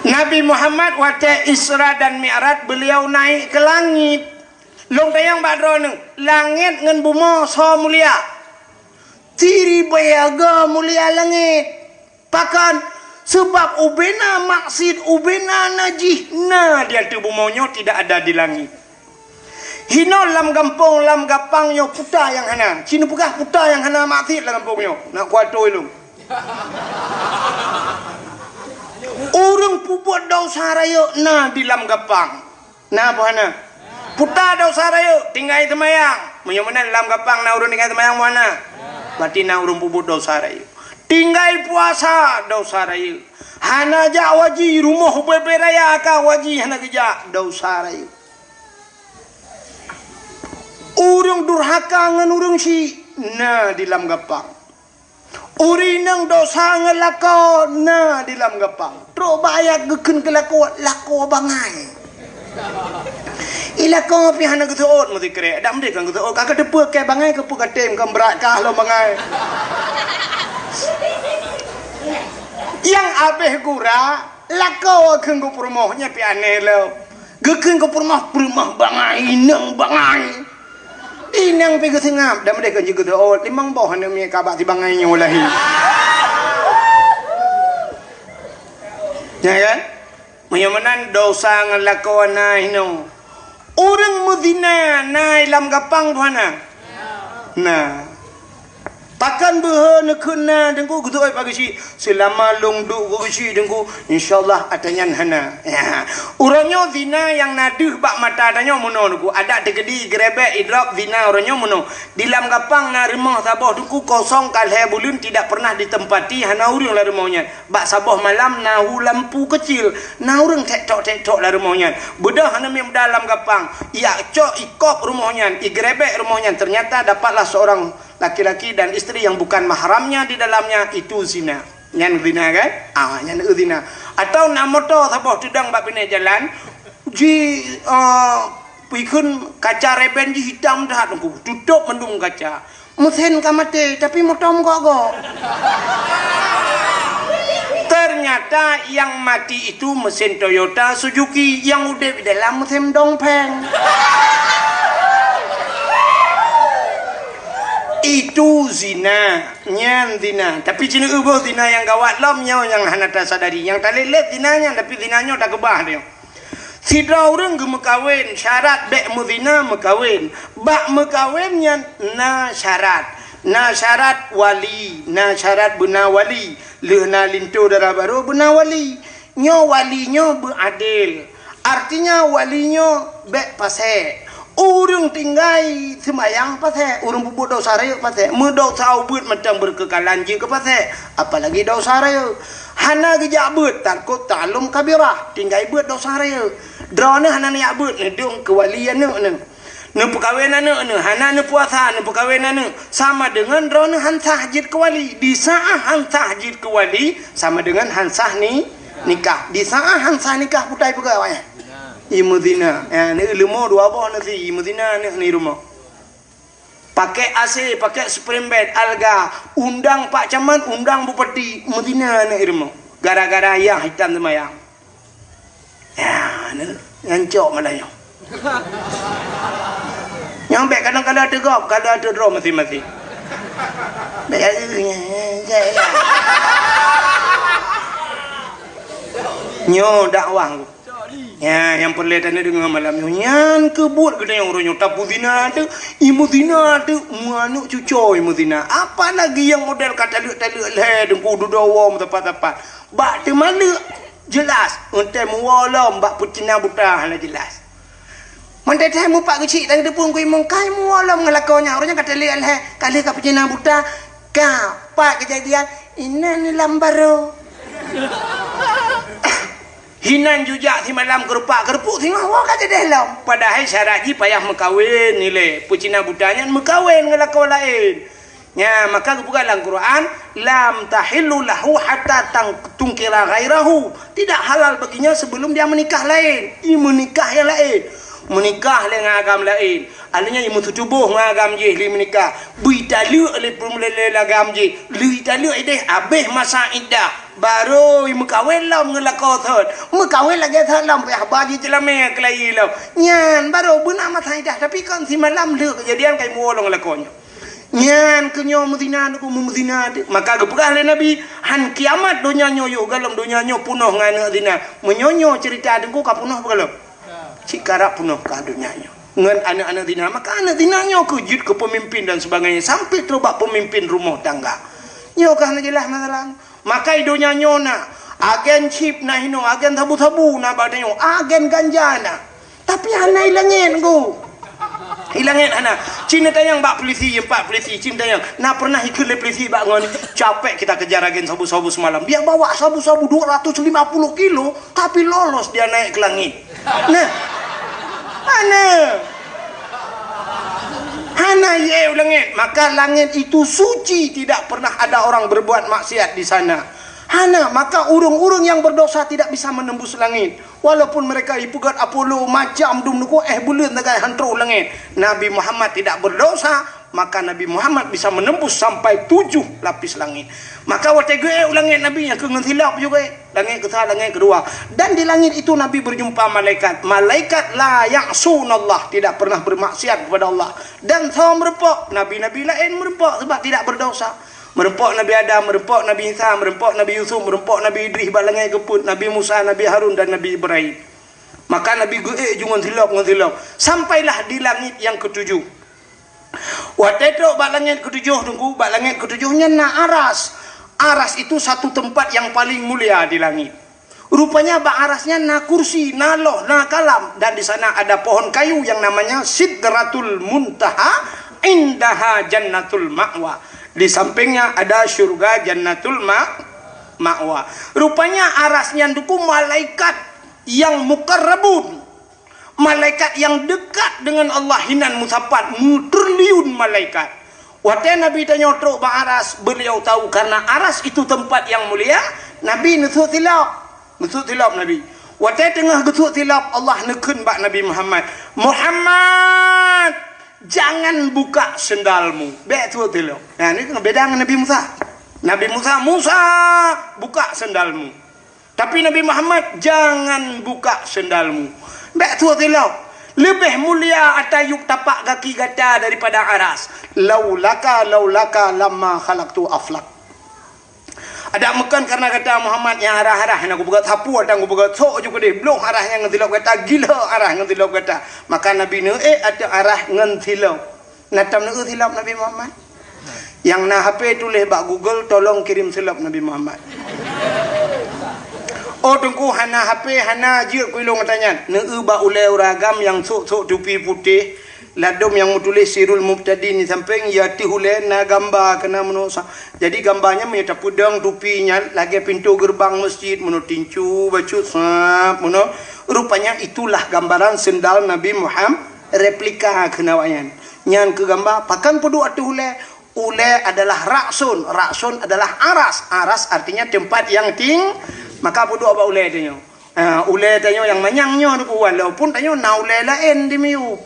Nabi Muhammad watée Isra dan Mi'raj, beliau naik ke langit. Lôn tanyong bak droeneuh, langét ngon bumoe soe mulia? Siribée go mulia langét. Pakon? Sabab ubena maksiet, ubena najih na di ateueh bumoe nyoe, tidak ada di langét. Hinoe lam gampông, lam gapang nyoe puta nyang hana. Ci neupeugah puta nyang hana maksiet lam gampông nyoe. Na kuatôi lôn. Ureuëng peubuet desya rayeuk na di lam gapang. Na peue hana? Puta desya rayeuk, tinggai seumayang. Meunyoe meunan lam gapang na ureuëng tinggai seumayang, peue hana? Berarti na ureuëng peubuet desya rayeuk. Tinggai puasa, desya rayeuk. Hana jak haji, rumoh ubé-bé raya ka haji hana geujak, desya rayeuk. Ureuëng durhaka ngon ureuëng syik na di lam gapang. Ureuëng inong desya ngon lakoe na di lam gapang. Trok bak ayat geukheun keu lakoe, lakoe bangai. I lakoe pih hana geuseuôt meusikrek. Dak meudeh kan geuseuôt, ka kateupeue keu bangai, keupeue ka tem, ka brat kah lom bangai. Nyang abéh gura, lakoe kheun geupeurumoh, nyan pih aneh lom. Geukheun geupeurumoh, peurumoh bangai, inong bangai. Inong pih geuseungab, dan meudeh kon jeuet geuteuôt, limong boh aneuk miet ka bak sibangai nyoe lahé. Ya kan? Meunyoe meunan dosa ngon lakoe na hinoe. Ureuëng meuzina na i lam gapang tu hana? Na. Pakon beuhe neukheun na Teungku geuteuôt bak geuchik? Seulama lôn duek bak geuchik Teungku, insya Allah ata nyan hana. Ya. Uroe nyoe zina nyang na deuh bak mata tanyoe meunoe Teungku. Adak teukeudi geurebek idrop zina uroe nyoe meunoe. Di lam gapang na rumoh saboh Teungku kosong ka lhée buleuen tidak pernah ditempati hana ureuëng lam rumoh nyan. Bak saboh malam na hu lampu keucil, na ureuëng tek-tok-tek-tok lam rumoh nyan. Beudôh aneuk miet muda lam gapang, ijak cok ikop rumoh nyan, igeurebek rumoh nyan, ternyata dapatlah seorang laki-laki dan isteri yang bukan mahramnya di dalamnya, itu zina. Nyan zina kan? Ah, nyan zina. Atau na moto saboh teudong bak binéh jalan, ji, ah, pikheun kaca reben jih hitam that Teungku, tutôp mandum kaca. Mesin ka maté, tapi moto meugok-gok. Ternyata yang mati itu mesin Toyota Suzuki, yang udeb di dalam mesin dongpeng. Itu zina, nyan zina. Tapi ci neueu boh zina nyang gawat lom nyoe nyang hana tasadari. Nyang talét-lét zina nyan, tapi zina nyoe takeubah nyoe. Sidroe ureuëng geumeukawen, syarat bék meuzina meukawen. Bak meukawen nyan na syarat. Na syarat wali, na syarat beuna wali. Lheueh na linto dara barô beuna wali. Nyoe wali nyoe beuadil. Artinya wali nyoe bék pasék. Ureuëng tinggai seumayang pasék, ureuëng peubuet desya rayeuk pasék, meudosa ubeuet mantong beukeukalan jeuet keu pasék, apalagi desya rayeuk. Hana geujak beuet, tarkut ta'allum kabirah, tinggai beuet desya rayeuk. Droeneuh hana neujak beuet, neudong keu wali aneuk neuh. Neupeukawen aneuk neuh, hana neupuasa, neupeukawen aneuk, sama deungon droeneuh han sah jeuet keu wali. Di saát han sah jeuet keu wali, sama deungon han sah ni, nikah. Di saát han sah nikah, putai peugah awaknyan. Imeuzina. Ya, ni leumo dua boh nasi, imeuzina aneuk ni rumoh. Pakai A C, pakai spring bed, alga, undang Pak Camat, undang Bupati, meuzina aneuk rumoh. Gara-gara yah hitam seumayang. Ya, ni, nyan cok malah nyoe. Nyang bék kadang-kadang teugop, kadang teudroe maséng-maséng. Bék, nyoe dakwah. Ya, nyang peureulée taneuk deungoe malam nyoe. Nyan keuh buet geutanyoe uroe nyoe tapeuzina teuk, imeuzina teuk, meuaneuk cucoe imeuzina. Apalagi nyang model ka taleuek-taleuek lhée Teungku dudoe woe meusapat-sapat. Bak teumaleuek jeulaih, eunteuk meuwoe lom bak peucina buta hana jeulaih. Mantong teuh mupat geuchik dan geuteupeue kui mungkai meuwoe lom ngon lakoe nyan. Uroe nyan ka taleuek lhée, ka lheueh ka peucina buta, ka pat keujadian, inan lam barô. Hinan jujak simalam keurupak-keurupuek singoh woe ka jadeh lom. Padahai syarat jih payah meukawen ilée. Peucina buta nyan meukawen ngon lakoe laén. Nya, maka geupeugah lam Quran, "Lam tahillu lahu hatta tang-, tangkiha ghairahu." Tidak halal baginya sebelum dia menikah laén. I meunikah nyang laén. Meunikah lé ngon agam laén. Artinya i meututuboh ngon agam jih lé meunikah. Beu italeuek lé peureulée lé agam jih. Lé italeuek ideh habéh masa iddah. Barô i meukawen lom ngon lakoe thot. Meukawen lagée thot lom, payah ba jih ceulamé keulayi lom. Nyan barô beuna masa iddah, tapi kon simalam lheueh keujadian ka i meuwoe lom ngon lakoe nyoe. Nyan keuh nyoe meuzina Teungku, meuzina teuk. Maka geupeugah lé Nabi, "Han kiamat donya nyoe yoh galom donya nyoe peunoh ngon aneuk zina." Meunyoe nyoe ceurita Teungku ka peunoh beugalom. Cit karab peunoh ka donya nyoe ngon aneuk-aneuk zina. Maka aneuk zina nyoe keuh jeuet keu peumimpin dan sebagainya sampai trok bak peumimpin rumoh tangga. Nyoe ka hana jeulaih masalah. Maka i donya nyoe na agen chip na hinoe, agen sabu-sabu na bak tanyoe, agen ganja na. Tapi hana i langét Teungku. I langét hana. Ci neutanyong bak polisi, empat polisi, ci neutanyong. Na pernah ikheun lé polisi bak ngon, "Capek kita kejar agen sabu-sabu semalam. Dia bawa sabu-sabu dua ratus lima puluh kilo, tapi lolos dia naik ke langit." Nah. Hana. Hana ié u langét. Maka langét itu suci, tidak pernah ada orang berbuat maksiat di sana. Hana, maka ureuëng-ureuëng nyang berdosa tidak bisa menembus langit. Walaupun mereka ipeugét Apollo macam dum nuku éh buleuen sagai han trok u langét. Nabi Muhammad tidak berdosa, Maka Nabi Muhammad bisa menembus sampai tujuh lapis langit. Maka watée geuék u langét Nabi nyang keu ngon silop juga, langét keusa, langét keudua. Dan di langit itu Nabi berjumpa malaikat. Malaikat la ya'sunallah, tidak pernah bermaksiat kepada Allah. Dan soe meureumpok, nabi-nabi laén meureumpok sebab tidak berdosa. Meureumpok Nabi Adam, meureumpok Nabi Isa, meureumpok Nabi Yusuf, meureumpok Nabi Idris bak langét geupeuet, Nabi Musa, Nabi Harun dan Nabi Ibrahim. Maka Nabi geuék ju ngon silop, ngon silop. Sampailah di langit yang ketujuh. Watée trok bak langét ketujoh, Teungku, bak langét ketujoh nyan na aras. Aras itu satu tempat yang paling mulia di langit. Rupanya bak aras nyan na kursi, na loh, na kalam, dan di sana ada pohon kayu yang namanya Sidratul Muntaha, indaha Jannatul Ma'wa. Di sampingnya ada syurga Jannatul Ma-, Ma'wa. Rupanya aras nyan, Teungku, malaikat yang mukarrabun. Malaikat yang dekat dengan Allah hinan meusapat, meutriliun malaikat. Watée Nabi tanyoe trok bak aras, beliau tahu karena aras itu tempat yang mulia, Nabi neusut silop. Neusut silop Nabi. Watée teungoh geusut silop, Allah neukheun bak Nabi Muhammad, "Muhammad, jangan buka sendalmu." Bék sut silop. Nah, ni beda ngon Nabi Musa. Nabi Musa, "Musa, buka sendalmu." Tapi Nabi Muhammad, "Jangan buka sendalmu." Bék sut silop. Leubeh mulia ata yup tapak gaki gata daripada aras. "Laulaka, laulaka lamma khalaqtu aflak." Adak meukon karena gata Muhammad nyang arah-arah nyang kupeugah sapu atang kupeugah sok ju keudeh bloh arah nyang ngon silop gata, gila arah ngon silop gata. Maka Nabi neuék ateueh arah ngon silop. Na tom neueu silop Nabi Muhammad? Nyang na H P tuléh bak Google, "Tolong kirim silop Nabi Muhammad." Oh, Teungku, hana H P, hana jeuet keu ilong gata nyan. Neueu bak ulée ureuëng agam nyang sôk-sôk tupi putéh, ladôm nyang meutuléh Sirul Mubtadin di sampéng, ya teuh ulée na gamba keunan meunoe sa-, jadi gamba nyan meunyoe tapeudong tupi nyan lagée pintoe geureubang meuseujid, meunoe tincu, bacut, sab, meunoe. Rupanya itulah gambaran sendal Nabi Muhammad, replika keunan awaknyan. Nyan keu gamba, pakon peuduek ateueh ulée? Ulée adalah ra'sun, ra'sun adalah aras, aras artinya tempat yang ting-, maka peuduek bak ulée tanyoe. Ha, ulée tanyoe nyang manyang nyoe, walaupun tanyoe na ulée laén di miyueb.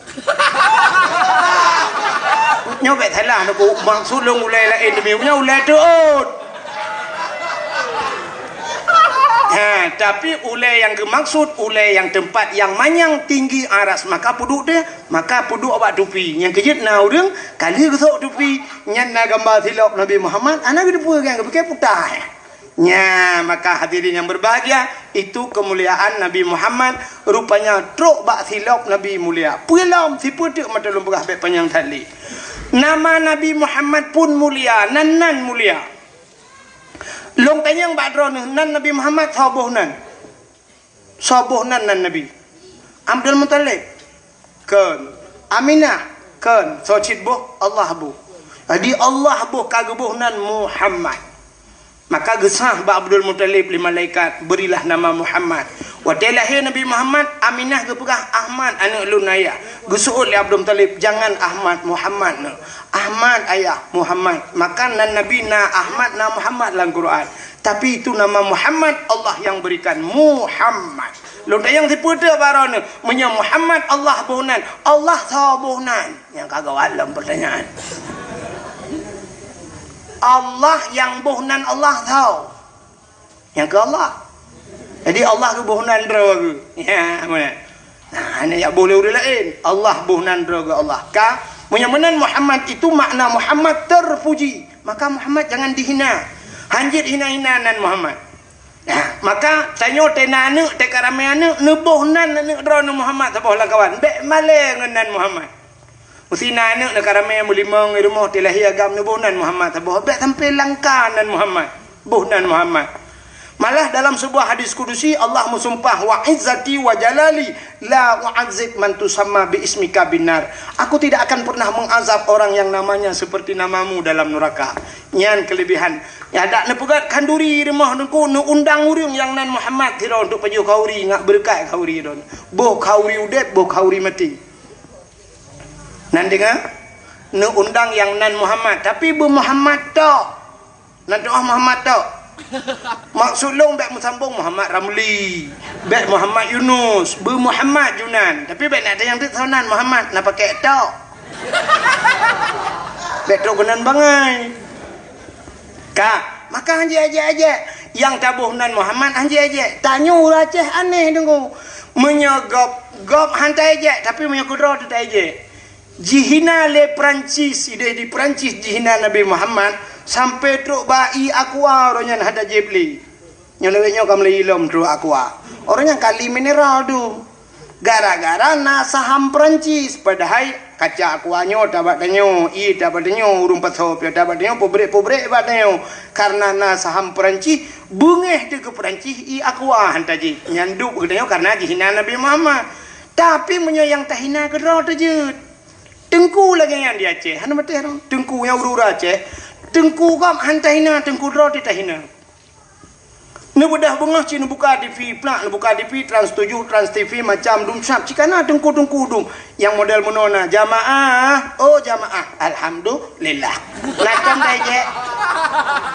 Nyoe bék salah, maksud lôn ulée laén di miyueb, nyoe ulée teuôt. Ha, tapi ulée nyang geumaksud, ulée nyang tempat yang manyang tinggi aras, maka peuduek teuh, maka peuduek bak tupi. Nyang keujeuet na ureuëng, ka lheueh geusok tupi, nyan na gamba silop Nabi Muhammad, hana geuteupeue kan, geupike putah. Nya, maka hadirin yang berbahagia, itu kemuliaan Nabi Muhammad, rupanya trok bak silop Nabi mulia. Peue lom, sipeue teuk mata lôn peugah bék panyang that lé. Nama Nabi Muhammad pun mulia, nan-nan mulia. Lôn tanyong bak droeneuh, nan Nabi Muhammad soe boh nan? Soe boh nan, nan Nabi? Abdul Muthalib? Kon. Aminah? Kon. Soe cit boh? Allah boh. Jadi Allah boh ka geuboh nan Muhammad. Maka geusah bak Abdul Muthalib lé malaikat, "Berilah nama Muhammad." Watée lahé Nabi Muhammad, Aminah geupeugah, "Ahmad, aneuëk lôn ayah." Geuseuôt lé Abdul Muthalib, "Jangan Ahmad, Muhammad neuh." "Ahmad ayah, Muhammad." Maka nan Nabi na Ahmad, na Muhammad lam Quran. Tapi itu nama Muhammad, Allah yang berikan. Muhammad. Lôn tanyong sipeue teuk bak droeneuh, meunyoe Muhammad Allah boh nan, Allah soe boh nan? Nyang ka gawat lom pertanyaan. Allah nyang boh nan Allah soe? Nyang keu Allah. Jadi Allah geuboh nan droe geuh. Ya, meunan. Nah, hana jak boh lé ureuëng laén. Allah boh nan droe geuh Allah. Ka, meunyoe meunan Muhammad itu makna Muhammad terpuji. Maka Muhammad jangan dihina. Hanjeuet hina-hina nan Muhammad. Nah, maka tanyoe teu na aneuëk, teu ka ramé aneuëk, neuboh nan aneuëk droeneuh Muhammad saboh lam kawan. Bék malée ngon nan Muhammad. Meusi na aneuëk neuka ramé meulimong i rumoh teu lahé agam neuboh nan Muhammad saboh. Bék sampai langka nan Muhammad. Boh nan Muhammad. Malah dalam sebuah hadis kudusi Allah meusumpah, "Wa izzati wa jalali la u'adzib man tusamma bi ismika binnar." Aku tidak akan pernah mengazab orang yang namanya seperti namamu dalam neraka. Nyan kelebihan. Ya, dak neupeugét khanduri i rumoh neuku, neuundang ureuëng nyang nan Muhammad sidroe untuk pajoh khanduri, ngat beureukat khanduri droe. Boh khanduri udeb, boh khanduri maté. Nan deungoe, neuundang nyang nan Muhammad, tapi beu Muhammad tok. Nan doa Muhammad tok. Maksud lôn bék meusambong Muhammad Ramli, bék Muhammad Yunus, beu Muhammad Junan. Tapi bék nak tanyong teuk soe nan Muhammad, na pakék tok. Bék trok keunan bangai. Ka, maka hanjeuet ejek-ejek. Nyang taboh nan Muhammad hanjeuet ejek. Tanyoe ureueng Aceh aneh deungoe. Meunyoe gob, gob han taejek, tapi meunyoe keudroe teuh taejek. Jihina lé Perancis, ideh di Perancis jihina Nabi Muhammad, sampai trok bak ié Aqua, uroe nyan hana jieb lé. Nyoe lawét nyoe ka meulai ilom trok Aqua. Uroe nyan kali mineral tu. Gara-gara na saham Perancis, padahai kaca Aqua nyoe tabak tanyoe, ié tabak tanyoe, ureueng pasoe pih tabak tanyoe, peubrek-peubrek bak tanyoe. Karena na saham Perancis, beungéh teuh keu Perancis ié Aqua han tajieb. Nyan duek keu tanyoe karena jihina Nabi Muhammad. Tapi meunyoe nyang tahina keudroe teuh jeuet. Teungku lagèe nyan di Aceh, hana maté roh. Teungku nyang ureueng Aceh, teungku gob han tahina, teungku droe teuh tahina. Neubeudoh beungoh cit neubuka T V, plak neubuka T V, Trans tujuh, Trans T V, macam dum sab, cit kana teungku-teungku dum. Nyang model meunoe na, jamaah, oh jamaah, alhamdulillah. Na tom taijek?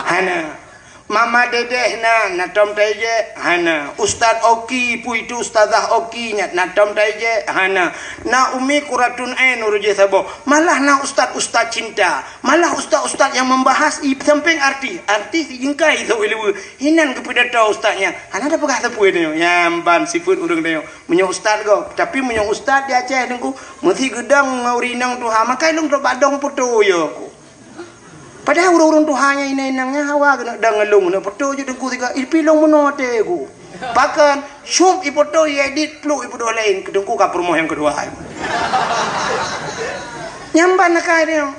Hana. Mama Dedeh na, na tom taijek? Hana. Ustaz Oki, peue itu Ustazah Oki nyan, na tom taijek? Hana. Na Umi Kuratun Ain ureueng jih saboh. Malah na ustaz-ustaz cinta. Malah ustaz-ustaz nyang membahas i sampéng artis. Artis jingkai sôk i luweue. Hinan geupidato ustaz nyan. Hana tapeugah sapeue nyoe. Nyan ban sifeuet ureueng nyoe. Meunyoe ustaz gob. Tapi meunyoe ustaz di Aceh Teungku, meusi geudong ngon ureueng inong tuha. Makai lôn trok bak dong poto yo ku. Padahai ureueng-ureueng tuha nyang inong-inong nyan hawa keuneuk dong ngon lôn, keuneuk poto jeuet Teungku sigoe. Ipi lôn meunoe até ku. Pakon, syup ipoto, iedit, pluk ipeuduek laén. Keu Teungku ka peurumoh nyang keudua. Nyan ban akai nyoe.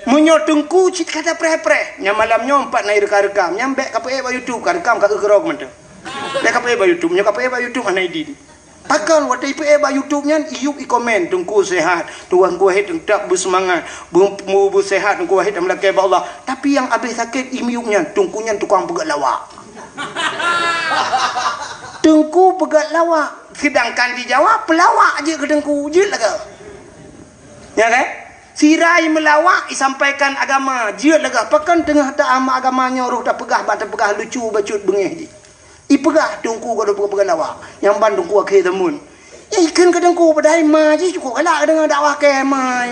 Meunyoe Teungku cit ka tapreh-preh, nyan malam nyoe empat na irekam-rekam, nyan bèk kapeuék bak YouTube, karekam ka eu keurok mantong. Bèk kapeuék bak YouTube, meunyoe kapeuék bak YouTube hana idin. Pakon watèe ipeuék bak YouTube nyan, iyup ikomen, "Teungku sehat, Teungku Wahid teutap beusemangat, beu-, beu-, beusehat, Teungku Wahid dan meulakèe bak Allah." Tapi nyang abéh sakét imiyup nyan, Teungku nyan tukang peugöt lawak. Teungku peugöt lawak, seudangkan di Jawa peulawak jeuet keu Teungku, jeuet lagèe. Ya kan? Sira i meulawak, isampaikan agama, jeuet lagèe pakon teungoh ta-ama agama nyoe roh tapeugah bak tapeugah lucu bacut beungéh jih. Ipeugah Teungku ka peugah-peugah lawak, nyang ban Teungku akhé zaman. Ya, ikheun keu Teungku, padahai ma jih cukôp galak deungon dakwah kèe ma.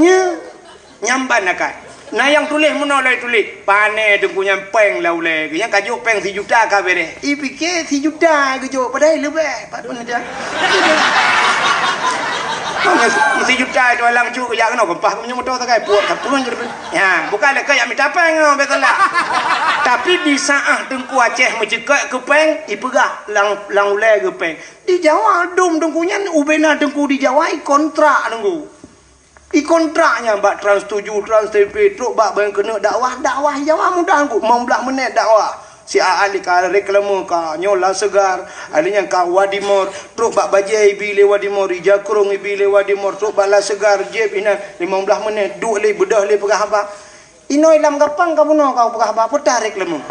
Nya. Nyang ban akai. Na nyang tuléh meunoe lagèe tuléh, "Pané Teungku nyan péng lam ulèe geuh, nyang ka jok péng sijuta ka bèrèh." Ipike sijuta geujok, padahai leubeh. Padahai dah. Meusi-, meusijuta itu alang cuk jak keunoe, keumpah meunyoe moto sagai, puet ka pun jadi. Ya, bukan lé keu jak mita péng nyoe, beutôi lah. Tapi di saat Teungku Aceh meuceukeuk keu péng, ipeugah lam, lam ulèe geuh péng. Di Jawa dum Teungku nyan, ubena Teungku di Jawa, ikontrak Teungku. Ikontrak nyan bak Trans tujuh, Trans T V, trok bak ban keuneuk dakwah, dakwah Jawa mudah Teungku, limong blaih menit dakwah. Si Aa Ali ka reklame ka nyoe Lasegar, ali nyan ka Wadimor, trok bak bajèe ibi lé Wadimor, ija krông ibi lé Wadimor, trok bak Lasegar, jép inan limong blaih menit, duek lé, beudôh lé peugah haba. Inoe lam gapang ka bunoe ka peugah haba, peue tarek leumo.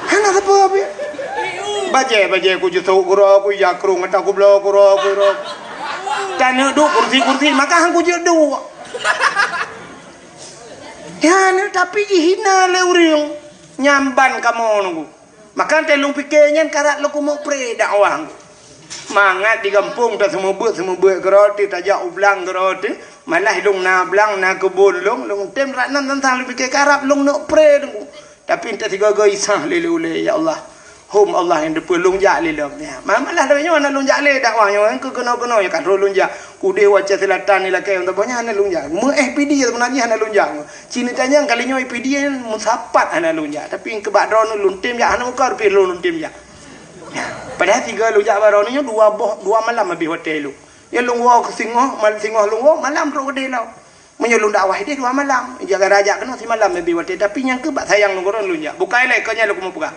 Hana sapeue pih. Bajèe, bajèe ku jisok keudroe, ku ija krông ata kubloe keudroe, keudroe. Taneuk duek kursi-kursi, maka han kujeuet duek. Ya, tapi jihina lé ureueng. Nyan ban kamoe Teungku. Maka teuh lôn pike nyan karab lôn keumeuk pré dakwah. Mangat di gampông ta seumeubeuet-seumeubeuet keudroe teuh, tajak u blang keudroe teuh, malah lôn na blang, na keubon lôn, lôn tem rat nan tantang lôn pike karab lôn neuk pré Teungku. Tapi entah sigoe-goe isah lé ulèe, "Ya Allah, hom Allah nyang teupeue lôn jak lé lom." Ya, ma-, malah lagèe nyoe hana lôn jak lé dakwah nyoe, keu keunoe-keunoe nyoe ka troh lôn jak. Udeh u Aceh Selatan ni lakèe, untuk banyak hana lôn jak. Meu-, eh, P D sebenarnya hana lôn jak. Cina tanyong kali nyoe P D meusapat hana lôn jak. Tapi keubah droeneuh lôn tem jak, hana meuka rupie lôn, lôn tem jak. Padahai tiga lôn jak bak droeneuh nyoe dua boh, dua malam habéh watèe lôn. Ya lôn woe keu singoh, mal-, singoh lôn woe, malam trok keudeh lom. Meunyoe lôn dakwah ideh dua malam, jaga rajak keunoe simalam habéh watèe. Tapi nyang keu bak sayang lôn goron lôn jak. Bukai lé, keu nyan lôn keumeung peugah.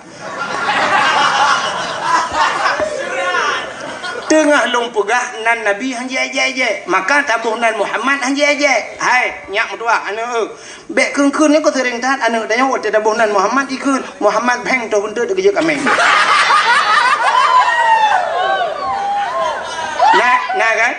Teungoh lôn peugah nan Nabi han jiék-ék. Maka taboh nan Muhammad han jiék-ék. Hai, nyak meutuah, aneuk, eh. Bèk kheun-kheun nyoe keu seuréng that, aneuk tanyoe watèe taboh nan Muhammad jikheun, Muhammad bheng toh beunteuk teukeujot kameng. Na, na kan?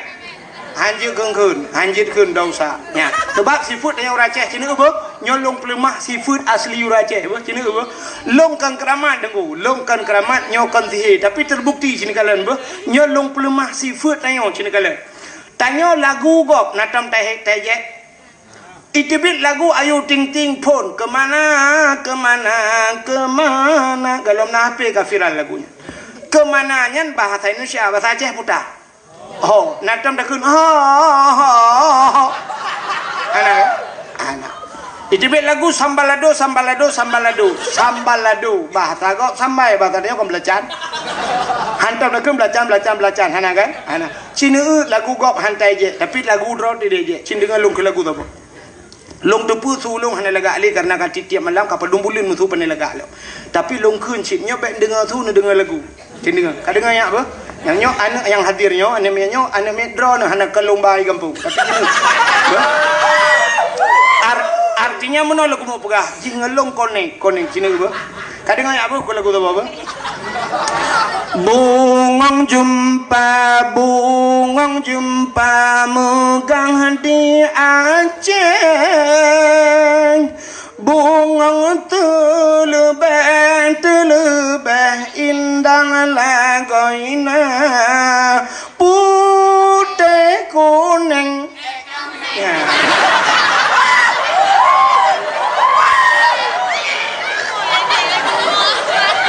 Han jeuet kheun-kheun, han jeuet kheun dosa. Nya, seubab sifeuet tanyoe ureueng Aceh sineuk beuh, Nyoe lôn peuleumah sifeuet asli ureueng Aceh, beuh, ci neueu, beuh. Lôn kon keuramat, Teungku. Lôn kon keuramat, nyoe kon sihé. Tapi terbukti ci neukalon, beuh. Nyoe lôn peuleumah sifeuet tanyoe ci neukalon. Tanyoe lagu gob, na tom tahe-, taéjek. Iteubiet lagu Ayu Ting Ting phon, "Kemana, kemana, kemana?" Golom na H P ka viral lagu nyan. "Kemana" nyan bahasa Indonesia, bahasa Aceh puta. Ho, na tom takheun, ho, ho, ho, ho. Hana, kan? Hana. Iteubiet lagu Sambalado, Sambalado, Sambalado, Sambalado. Bahasa gob sambai, bahasa tanyoe kon beulacan. Hantom takheun beulacan, beulacan, beulacan. Hana, kan? Hana. Ci neueu lagu gob han taéjek, tapi lagu droe teuh taéjek. Ci neudeungoe lôn keu lagu saboh. Lôn teupeue su lôn hana lagak lé, kareuna ka tiep-tiep malam ka padum buleuen meusu pandai lagak lom. Tapi lôn kheun cit, nyoe bèk neudeungoe su, neudeungoe lagu. Ci neudeungoe. Ka deungoe nyak beuh? Nyang nyoe aneuk nyang hadir nyoe, aneuk miet nyoe, aneuk miet droeneuh hana keu lôn ba i gampông. Tapi ci neudeungoe. Beuh? Ar-, artinya meunoe lôn keumeung peugah, jih ngon lôn konek, konek ci neudeungoe beuh. Ka deungoe nyak beuh, keu lagu saboh beuh? Bungong jeumpa, bungong jeumpa meugang di Aceh. Bungong teuleubeh, teuleubeh indah lagoina, putéh kuneng. Ya.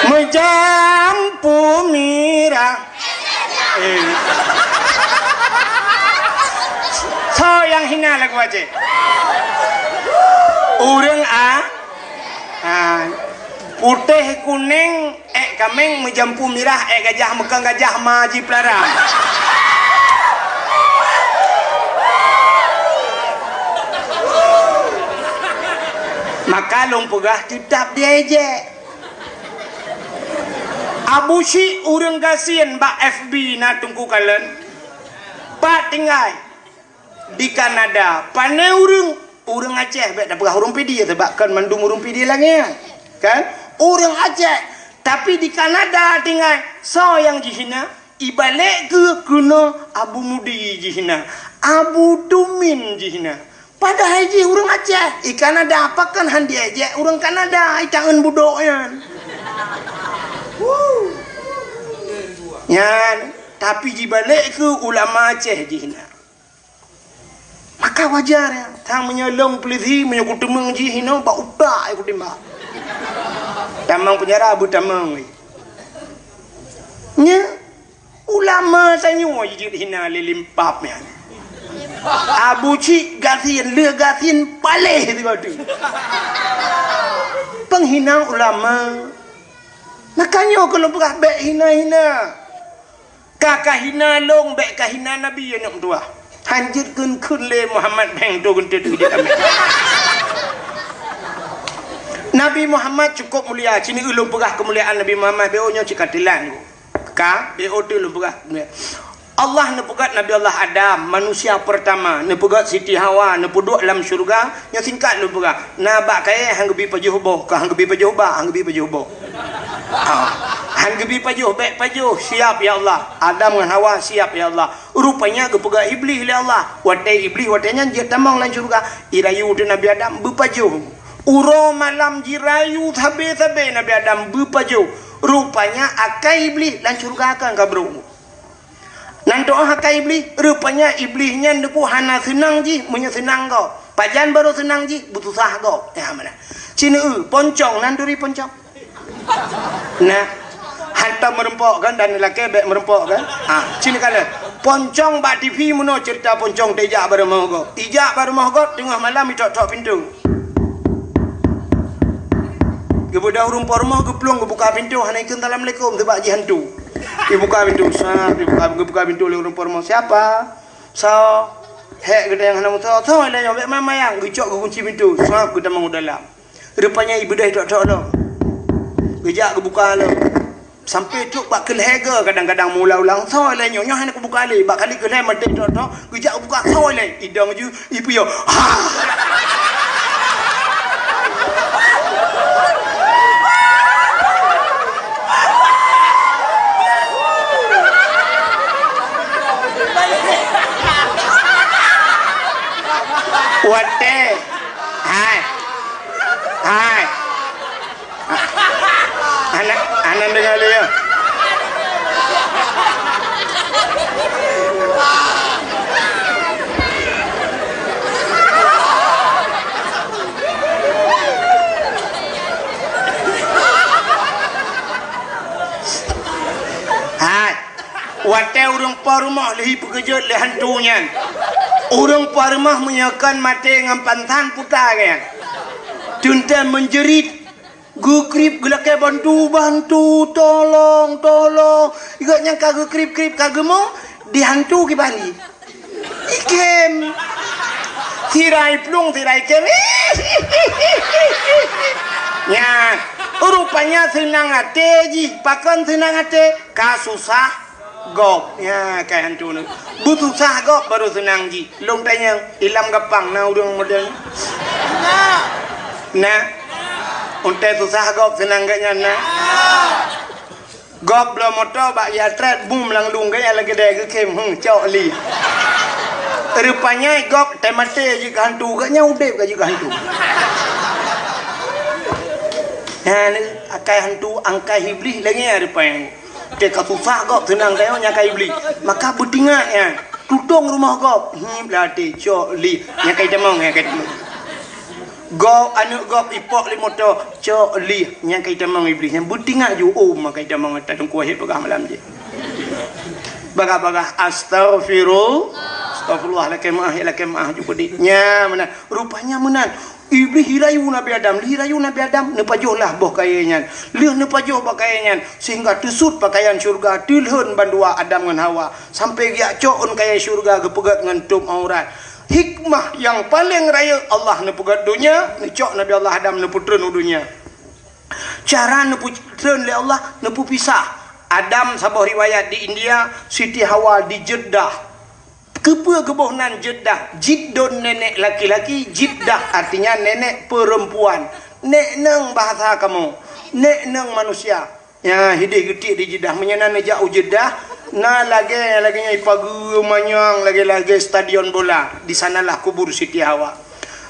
Meujampu mirah. Eh. Soe nyang hina lagu Aceh? Ureueng a-, a, putéh kuneng Ék kaméng meujampu mirah, ék gajah meukang gajah ma jipeulara. Maka lôn peugah teutab diéjek. Abu Syik ureueng gasien bak F B na Teungku kalon. Pat tinggai? Di Kanada, pane ureueng, ureueng Aceh, bèk tapeugah ureueng Pidie, sabab kon mandum ureueng Pidie langèe, kan? Ureueng Aceh, tapi di Kanada tinggai, soe nyang jihina? Ibalek keu keunoe Abu Mudi jihina, Abu Tumin jihina. Padahai jih ureueng Aceh, i Kanada pakon han diéjek ureueng Kanada, i taeun budok nyan. Huh. Nyan, tapi jibalek keu ulama Aceh jihina. Maka wajar, ya. Sang meunyoe lôn peulisi, meunyoe kuteumeung jih inoe, bak utak, ya, kutimbak. Tamong penjara, beutamong, ya. Nya, ulama tanyoe jijeuet hina lé limpab, ya. Abu Cik gasien, lheueh gasien paléh sigoe teuk. Penghina ulama. Maka nyoe keu lôn peugah, bèk hina-hina. Ka kahina lôn, bèk kahina Nabi, aneuk meutuwah. Han jeuet kheun-kheun lé Muhammad, bèk tho geunteut udép amé. Nabi Muhammad cukup mulia. Ci neueu lôn peugah keumuliaan Nabi Muhammad, bèk nyoe cit ka teulat nyoe. Ka, bèk tho lôn peugah. Allah neupeugöt Nabi Allah Adam, manusia pertama, neupeugöt Siti Hawa, neupeuduek lam syeuruga, Nyoe singkat lôn peugah, na bak kayèe han geubi pajoh boh, ka han geubi pajoh bak, han geubi pajoh boh. Ha. Han geubi pajoh, bèk pajoh, siap ya Allah. Adam ngon Hawa siap ya Allah. Rupanya geupeugah Iblih lé Allah. Watèe Iblih watèe nyan jeuet tamong lam syeuruga, irayu teuh Nabi Adam beupajoh. Uroe malam jirayu sabe-sabe Nabi Adam beupajoh. Rupanya akai Iblih lam syeuruga kan ka brôk. Nan doa akai Iblih, rupanya Iblih nyan teupeu hana seunang jih meunyoe seunang gob. Pajan barô seunang jih, beususah gob. Nyan meunan. Ci neueu, poncong, nan turi poncong. Nah, hantom meurumpok kan, dan lakèe bèk meurumpok kan. Ha, ci neukalon. Poncong bak T V meunoe ceurita poncong teuh ijak bak rumoh gob. Ijak bak rumoh gob, teungoh malam itok-tok pintoe. Geubeudôh ureueng po rumoh geuplueng geubuka pintoe, hana ikheun assalamualaikum, sabab jih hantu. Ibuka pintoe, sat, ibuka, geubuka pintoe lé ureueng po rumoh. "Siapa?" "Soe?" "Hék geutanyoe hana musoh." "Soe lé nyoe, bèk mayang-mayang." Geucok geukunci pintoe, sat, geutamong u dalam. Rupanya ibeudôh itok-tok lom. Geujak geubuka lom. Sampoe trôk bak keu lhèe goe kadang-kadang meuulang-ulang, "Soe lé nyoe?" Nyoe hana kubuka lé, bak kali keu lhèe maté tok-tok, geujak buka, "Soe lé?" Idong ju, ipiôh. Ha! Watèe, hai. Hai. Hana, hana deungoe lé, ya. Hai. Watée ureuëng po rumoh lheueh peukeujot lé hantu nyan, ureuëng po rumoh meunyoe kon maté ngon pansan puta geuh nyan. Teuntée meunjerit, geukrieb geulakée bantu, "Bantu, tolong, tolong!" Gobnyan ka geukrieb-krieb ka geumo, di hantu kiban jih. Ikém. Sira iplueng, sira ikém. Nyan, rupanya seunang até jih. Pakon seunang até? Ka susah gob. Nyan, kai hantu nyoe. Beususah gob baru seunang jih. Lôn tanyong, ilam gampang na ureuëng model nyoe? Na. Untée susah gob seunang gobnyan na. Gob bloe moto bak ya trét bum lam lueng gaya lagée dai geukém, hmm, cok li. Rupanya gob teumaté jeuet keu hantu, gobnyan udeb ka jeuet keu hantu. Nah, ni akai hantu, angkai iblih lagée nyan rupanya. Teuka susah gob seunang tanyoe nyan ka iblih. Maka beutingat nyan, tutong rumoh gob. Hmm, blah até, cok li. Nyan ka itamong, nyan ka itamong. Gob, aneuëk gob ipok lé moto, cok li, nyan ka itamong iblih, nyan beutingat ju, oh, maka itamong ata teungku wahé peugah malam jih. Bagah-bagah, astaghfirul-, astaghfirullah, lakée meuáh, ya lakée meuáh ju peudit. Nya meunan, rupanya meunan. Iblih irayu Nabi Adam, lheueh irayu Nabi Adam, neupajoh lah boh kayée nyan. Lheueh neupajoh boh kayée nyan, sehingga teusut pakaian syurga, teulhon bandua Adam ngon Hawa, sampai geujak cok ôn kayée syurga geupeugét ngon tôb aurat. Hikmah nyang paleng rayeuk Allah neupeugét donya, neucok Nabi Allah Adam neupeutreun u donya. Cara neupeutreun lé Allah, neupeupisah. Adam saboh riwayat di India, Siti Hawa di Jeddah. Keupeue geuboh nan Jeddah? Jiddon nenek laki-laki, Jiddah artinya nenek perempuan. Nek neng bahasa kamoe, nek neng manusia. Nya, hideh geutiek di Jeddah. Meunyoe na neujak u Jeddah, na lagée, lagée nyan pageue manyang lagée-lagée stadion bola. Di sanalah kubur Siti Hawa.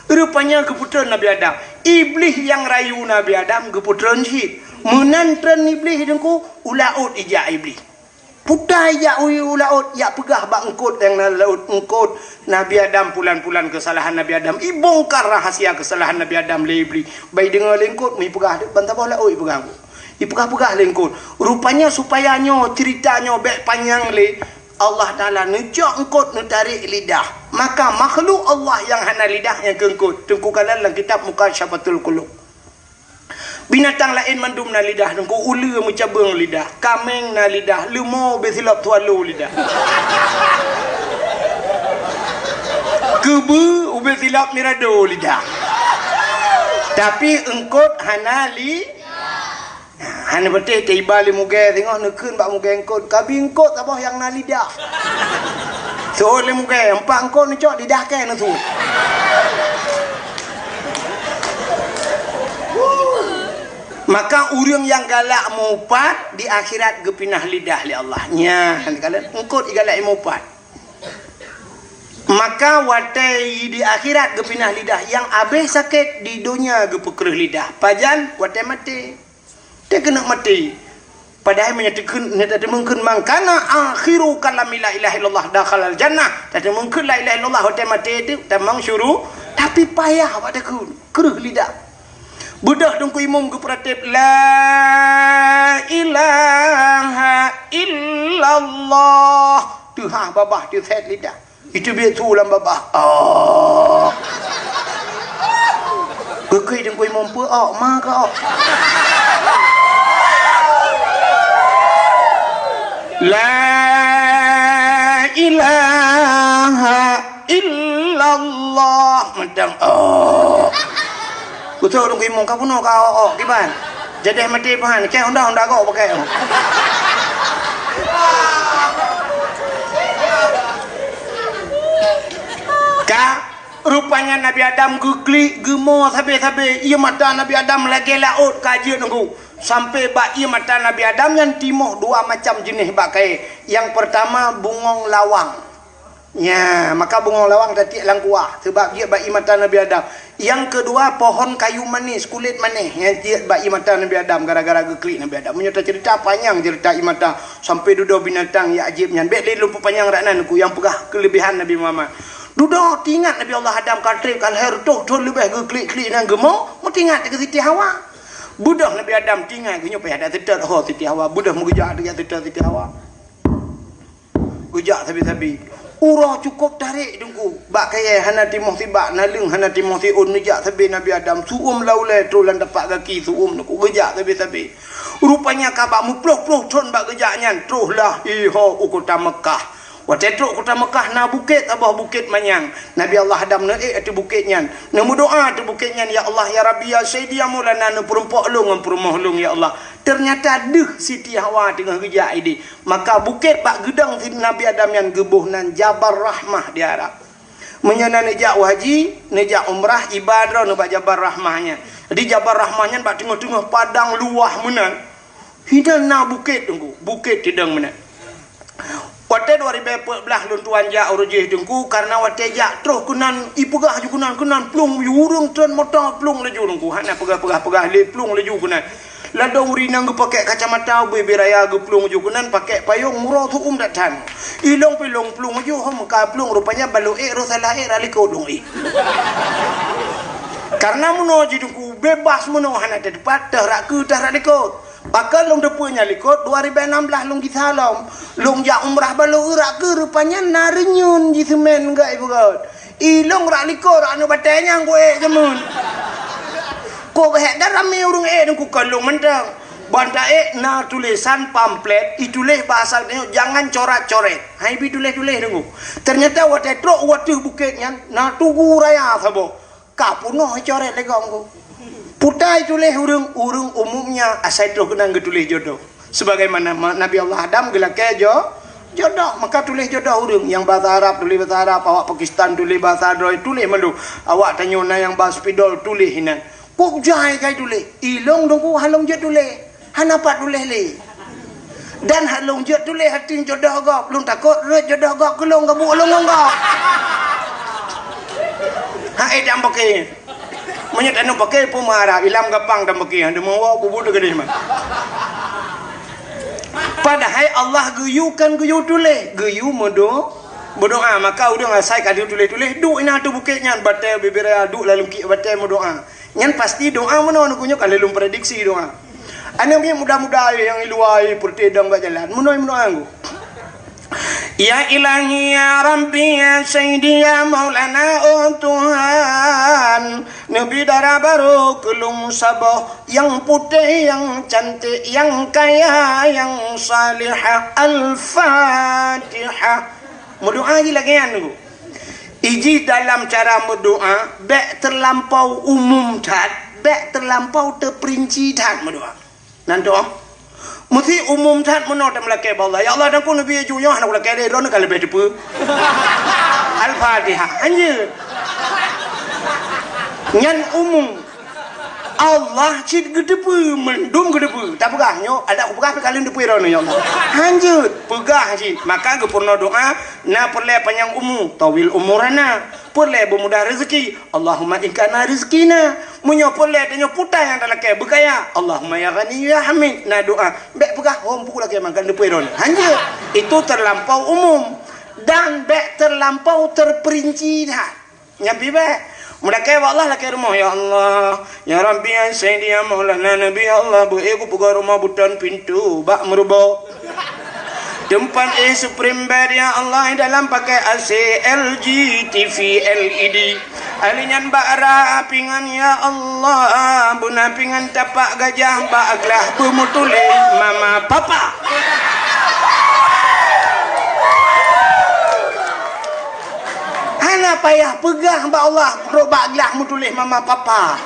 Rupanya geupeutreun Nabi Adam. Iblih nyang rayu Nabi Adam geupeutreun cit. Meunan treun Iblih teungku, u laôt ijak Iblih. Puta ijak u, u laôt, jak peugah bak eungkôt nyang na laôt, "Eungkôt, Nabi Adam pulan-pulan keusalahan Nabi Adam." Ibongkar rahasia keusalahan Nabi Adam lé Iblih. Bai deungoe lé eungkôt, meuipeugah deuek ban saboh laôt ipeugah. Ipeugah-peugah lé eungkôt. Rupanya supaya nyoe ceurita nyoe bék panyang lé, Allah Taala neucok eungkôt neutarek lidah. Maka makhluk Allah nyang hana lidah nyang keu eungkôt. Teungku kalon lam kitab Mukasyafatul Qulub. Binatang laén mandum na lidah, teungku uleue meucabeueng lidah, kaméng na lidah, leumo ubé silop swallow lidah. Keubeue ubé silop mirado lidah. Tapi eungkôt hana li-, hana beuteh teuiba lé mugée singoh neukheun bak mugée eungkôt, "Kabi eungkôt saboh nyang na lidah." Seuôt lé mugée, "Empat eungkôt neucok lidah kée neusuet." Maka ureuëng nyang galak meuupat di akhirat geupinah lidah lé Allah. Nyan, kalon eungkôt igalak meuupat. Maka watée di akhirat geupinah lidah, nyang abéh sakét di donya geupeukreueh lidah. Pajan? Watée maté. Teuh keuneuk maté. Padahai meunyoe takheun, nyoe tateumeung kheun, "Man kana akhiru kalami la ilaha illallah dakhalal jannah." Tateumeung kheun la ilaha illallah watée maté teuh tamong syuru-, tapi payah bak takheun, kreueh lidah. Beudôh teungku imum geupeuratéb, "La ilaha illallah." Teuhah babah teusét lidah. Itu biet su lam babah. Oh. Geukui teungku imum peu, oh, ma ka, oh. La ilaha illallah. Mantong, oh. Kutôk lôn imum ka bunoe ka awak-awak kiban. Jadeh maté pahan, keu honda-honda gok pakai. Ka, rupanya Nabi Adam geuklik, geumo sabe-sabe. Ié mata Nabi Adam lagée laôt ka jeuet nunggu. Sampai bak ié mata Nabi Adam nyan timoh dua macam jeuneh bak kayée. Nyang peurtama bungong lawang. Nya, maka bungong lawang tatiek lam kuah, sabab jeuet bak ié mata Nabi Adam. Nyang keudua, pohon kayu manis, kulét manéh nyang jeuet bak ié mata Nabi Adam gara-gara geuklik Nabi Adam. Meunyoe taceurita panyang ceurita ié mata sampoe dudoe binatang nyang ajaéb nyan. Bék lé lôn peupanyang rot nan, ku nyang peugah keuleubehan Nabi Muhammad. Dudoe teuingat Nabi Allah Adam ka trép ka lhée reutôh thon leubeh geuklik-klik nyan geumo, meuteuingat keu Siti Hawa. Beudôh Nabi Adam teuingat, geunyoe payah that seutôt ho Siti Hawa. Beudôh meugeujak teuingat seutôt Siti Hawa. Geujak sabe-sabe. Uroe cukôp tarék Teungku. Bak kayée hana timoh sibak, naleueng hana timoh siôn, neujak sabe Nabi Adam. Su'uem lam ulée troh lam tapak gaki su'uem Teungku. Geujak sabe-sabe. Rupanya ka bak meuploh-ploh thon bak geujak nyan, troh lah iho u kota Meukah. Watée trok kota Meukah na bukét saboh, Bukét Manyang. Nabi Allah Adam neuék ateueh bukét nyan. Neumeudoá ateueh bukét nyan, "Ya Allah, ya Rabbi, ya Sayyidi, ya Maulana, neupeurumpok lôn ngon peurumoh lôn, ya Allah." Teunyata deuh Siti Hawa teungoh geujak idéh. Maka bukét bak geudong Nabi Adam nyan geuboh nan Jabal Rahmah di Arab. Meunyoe na neujak u haji, neujak umrah, iba droeneuh bak Jabal Rahmah nyan. Jadi Jabal Rahmah nyan bak teungoh-teungoh padang luwah meunan. Hinan na bukét Teungku, bukét teudong meunan. Watée dua ribée peuet blaih lôn tuan jak u Rujih Teungku, kareuna watée jak troh keunan, ipeugah ju keunan, keunan plueng, ureuëng tron moto plueng laju Teungku, hana peugah-peugah-peugah lé plueng laju keunan. Ladôm ureuëng inong geupakék kacamata, ubé-bé raya geuplueng ju keunan, pakék payong, uroe su'uem that-that. Ilong pih lôn plueng ju, ho meuka plueng, rupanya balo ék, roh salah ék, rot likot lôn ék. Kareuna meunoe jih Teungku, bebas meunoe hana teupat, teuh rot keue, teuh rot likot. Pakon lôn teupeue nyan likot, dua ribée nam blaih lôn gisa lom. Lôn jak umrah balo rot keue, rupanya na reunyeun jih seumén gét beugét. Ilong rot likot, rot aneuk batée nyang ku ék jameun. Kok hék dan ramé ureuëng ék Teungku, kon lôn mantong. Ban taék na tulésan pamflet, ituléh bahasa Teungku, "Jangan corat-coret." Hai bi tuléh-tuléh Teungku. Teunyata watée trok u ateueh bukét nyan, na tugu raya saboh. Ka peunoh icoret lé gob Teungku. Putai tuléh ureuëng, ureuëng umumnya asai troh keunan geutuléh jodoh. Sebagaimana ma-, Nabi Allah Adam geulakée jo-, jodoh, maka tuléh jodoh ureuëng. Nyang bahasa Arab tuléh bahasa Arab, awak Pakistan tuléh bahasa droe, tuléh mandum. Awak tanyoe na nyang bahasa Spidol tuléh inan. Kok jai kai tuléh? Ilong Teungku hana lôn jeuet tuléh. Hana pat tuléh lé. Dan hana lôn jeuet tuléh ateueh jodoh gob. Lôn takot rot jodoh gob keu lôn, gabuek lôn ngon gob. Hai dan paké. Meunyoe tanyoe paké peue meuharap, ilam gapang dan paké, hana meuwoe bubu teugadeh mah. Padahai Allah geuyue kon geuyue tuléh, geuyue meudo-, meudoá. Maka ureuëng asai ka lheueh tuléh-tuléh, duek inan ateueh bukét nyan, batée bibiraya duek lam lungkiek batée meudoá. Nyan pasti doá meunoe Teungku, nyoe ka lheueh lôn prediksi doá. Aneuk miet muda-muda nyang di luwa, peureute dong bak jalan, meunoe meudoá Teungku. Ya Ilahi, ya Rabbi, ya Sayyidi, ya Maulana, oh Tuhan, neubi dara barô keu lôn saboh, nyang putéh, nyang cantik, nyang kaya, nyang salihah. Al-Fatihah. Meudoá jih lagée nyan Teungku. Ijih dalam cara meudoá, bék teulampau umum that, bék teulampau teuperinci that meudoá. Nan doá. Meusti umum that meunoe tameulakée bak Allah. Ya Allah, dan ku neubi ju nyoe hana kulakée lé, droeneuh ka leubeh teupeue. Al-Fatihah. Hanjeuet. Nyan umum. Allah cit geuteupeue, mandum geuteupeue. Tapeugah nyoe, adak kupeugah pih ka lheueh teupeue droeneuh, ya Allah. Hanjeuet, peugah cit. Maka geupeurunoe doá, na peureulée panyang umu, tawil umurana. Peureulée beumudah rezeki, Allahumma in kana rizqina. Meunyoe peureulée tanyoe putai nyang talakée beukaya, Allahumma ya Ghani ya Hamid. Na doá, bék peugah, "Hom pukul lakée mangkat leupui ron." Hanjeuet. Itu terlampau umum dan bék terlampau terperinci that. Nyan pih bék. Meulakée bak Allah, lakée rumoh, "Ya Allah, ya Rabbi, ya Sayyidi, ya Maulana Nabi, ya Allah, beu ék kupeugöt rumoh beuton pintoe bak meurubo." Teumpat éh supreme bed, ya Allah, dalam pakai A C, L G, T V, L E D. Ahli nyan bak ra pingan, ya Allah, beuna pingan tapak gajah bak glah beumeutuléh mama papa. Hana payah peugah bak Allah, rot bak glah meutuléh mama papa.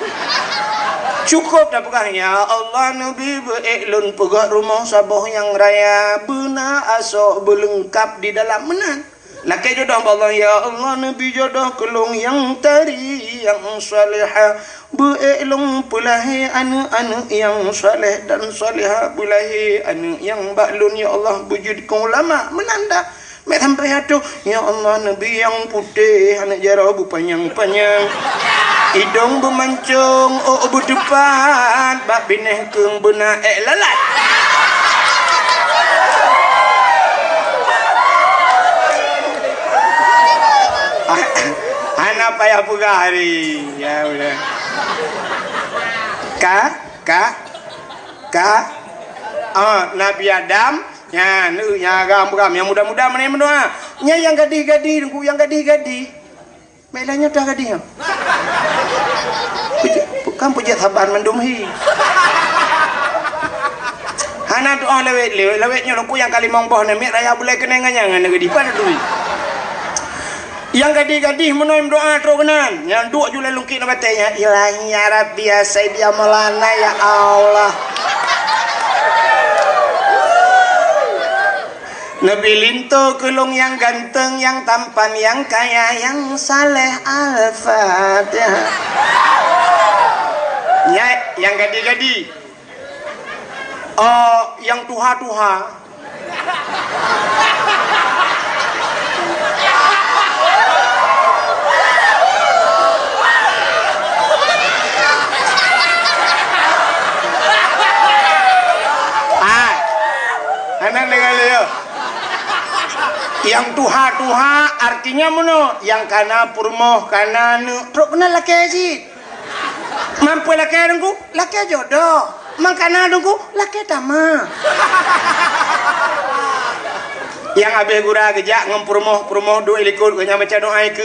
Cukôp dah peugah, "Ya Allah, neubi beu ék lôn peugöt rumoh saboh nyang raya, beuna asoe beuleungkap di dalam meunan." Lakée jodoh bak Allah, "Ya Allah, neubi jodoh keu lôn nyang tari, nyang salehah. Beu ék lôn peulahé aneuk-aneuk nyang saleh dan salehah, beulahé aneuk nyang bak lôn, ya Allah, beujeuet keu ulama." Meunan dah. Mek sampai hatoh, "Ya Allah, neubi nyang putéh, aneuk jaroe beupanyang-panyang." Idong beumancong, ôk beuteupat, bak binéh keueng beuna ék lalat. Hana payah peugah hari. Ya, udah. Ka, ka, ka. Ah, Nabi Adam, nyan, nyan agam-agam, nyang muda-muda meunan meudoa. Nyan nyang gadih-gadih, Teungku, nyang gadih-gadih. Mek lagèe nyoe dah gadih nyoe. Peujeuet, kan peujeuet saban mandum hi. Hana tu'oh lawét, lawét, lawét nyoe Teungku nyang ka limong boh nyan, miet raya bulèe keunong ngon nyan, ngon gadih. Pat tui. Nyang gadih-gadih meunoe meudoa trok keunan. Nyang duek ju lé lungkit nibak batèe nyan, "Ilahi ya Rabbi ya Sayyidi ya Maulana ya Allah." Neubi linto keu lôn nyang ganteng, nyang tampan, nyang kaya, nyang saleh. Al-Fatihah. Nyan, nyang gadih-gadih. Oh, nyang tuha-tuha. Ah, aneuk deungö lé, yo. Nyang tuha-tuha artinya meunoe, nyang kana peurumoh, kana aneuk, trok keunan lakèe cit. Mampu lakèe Teungku, lakèe jodoh. Mangkana Teungku, lakèe tamah. Nyang abéh gura geujak ngon peurumoh-peurumoh duek likot, geuhnyan baca doa ikeue.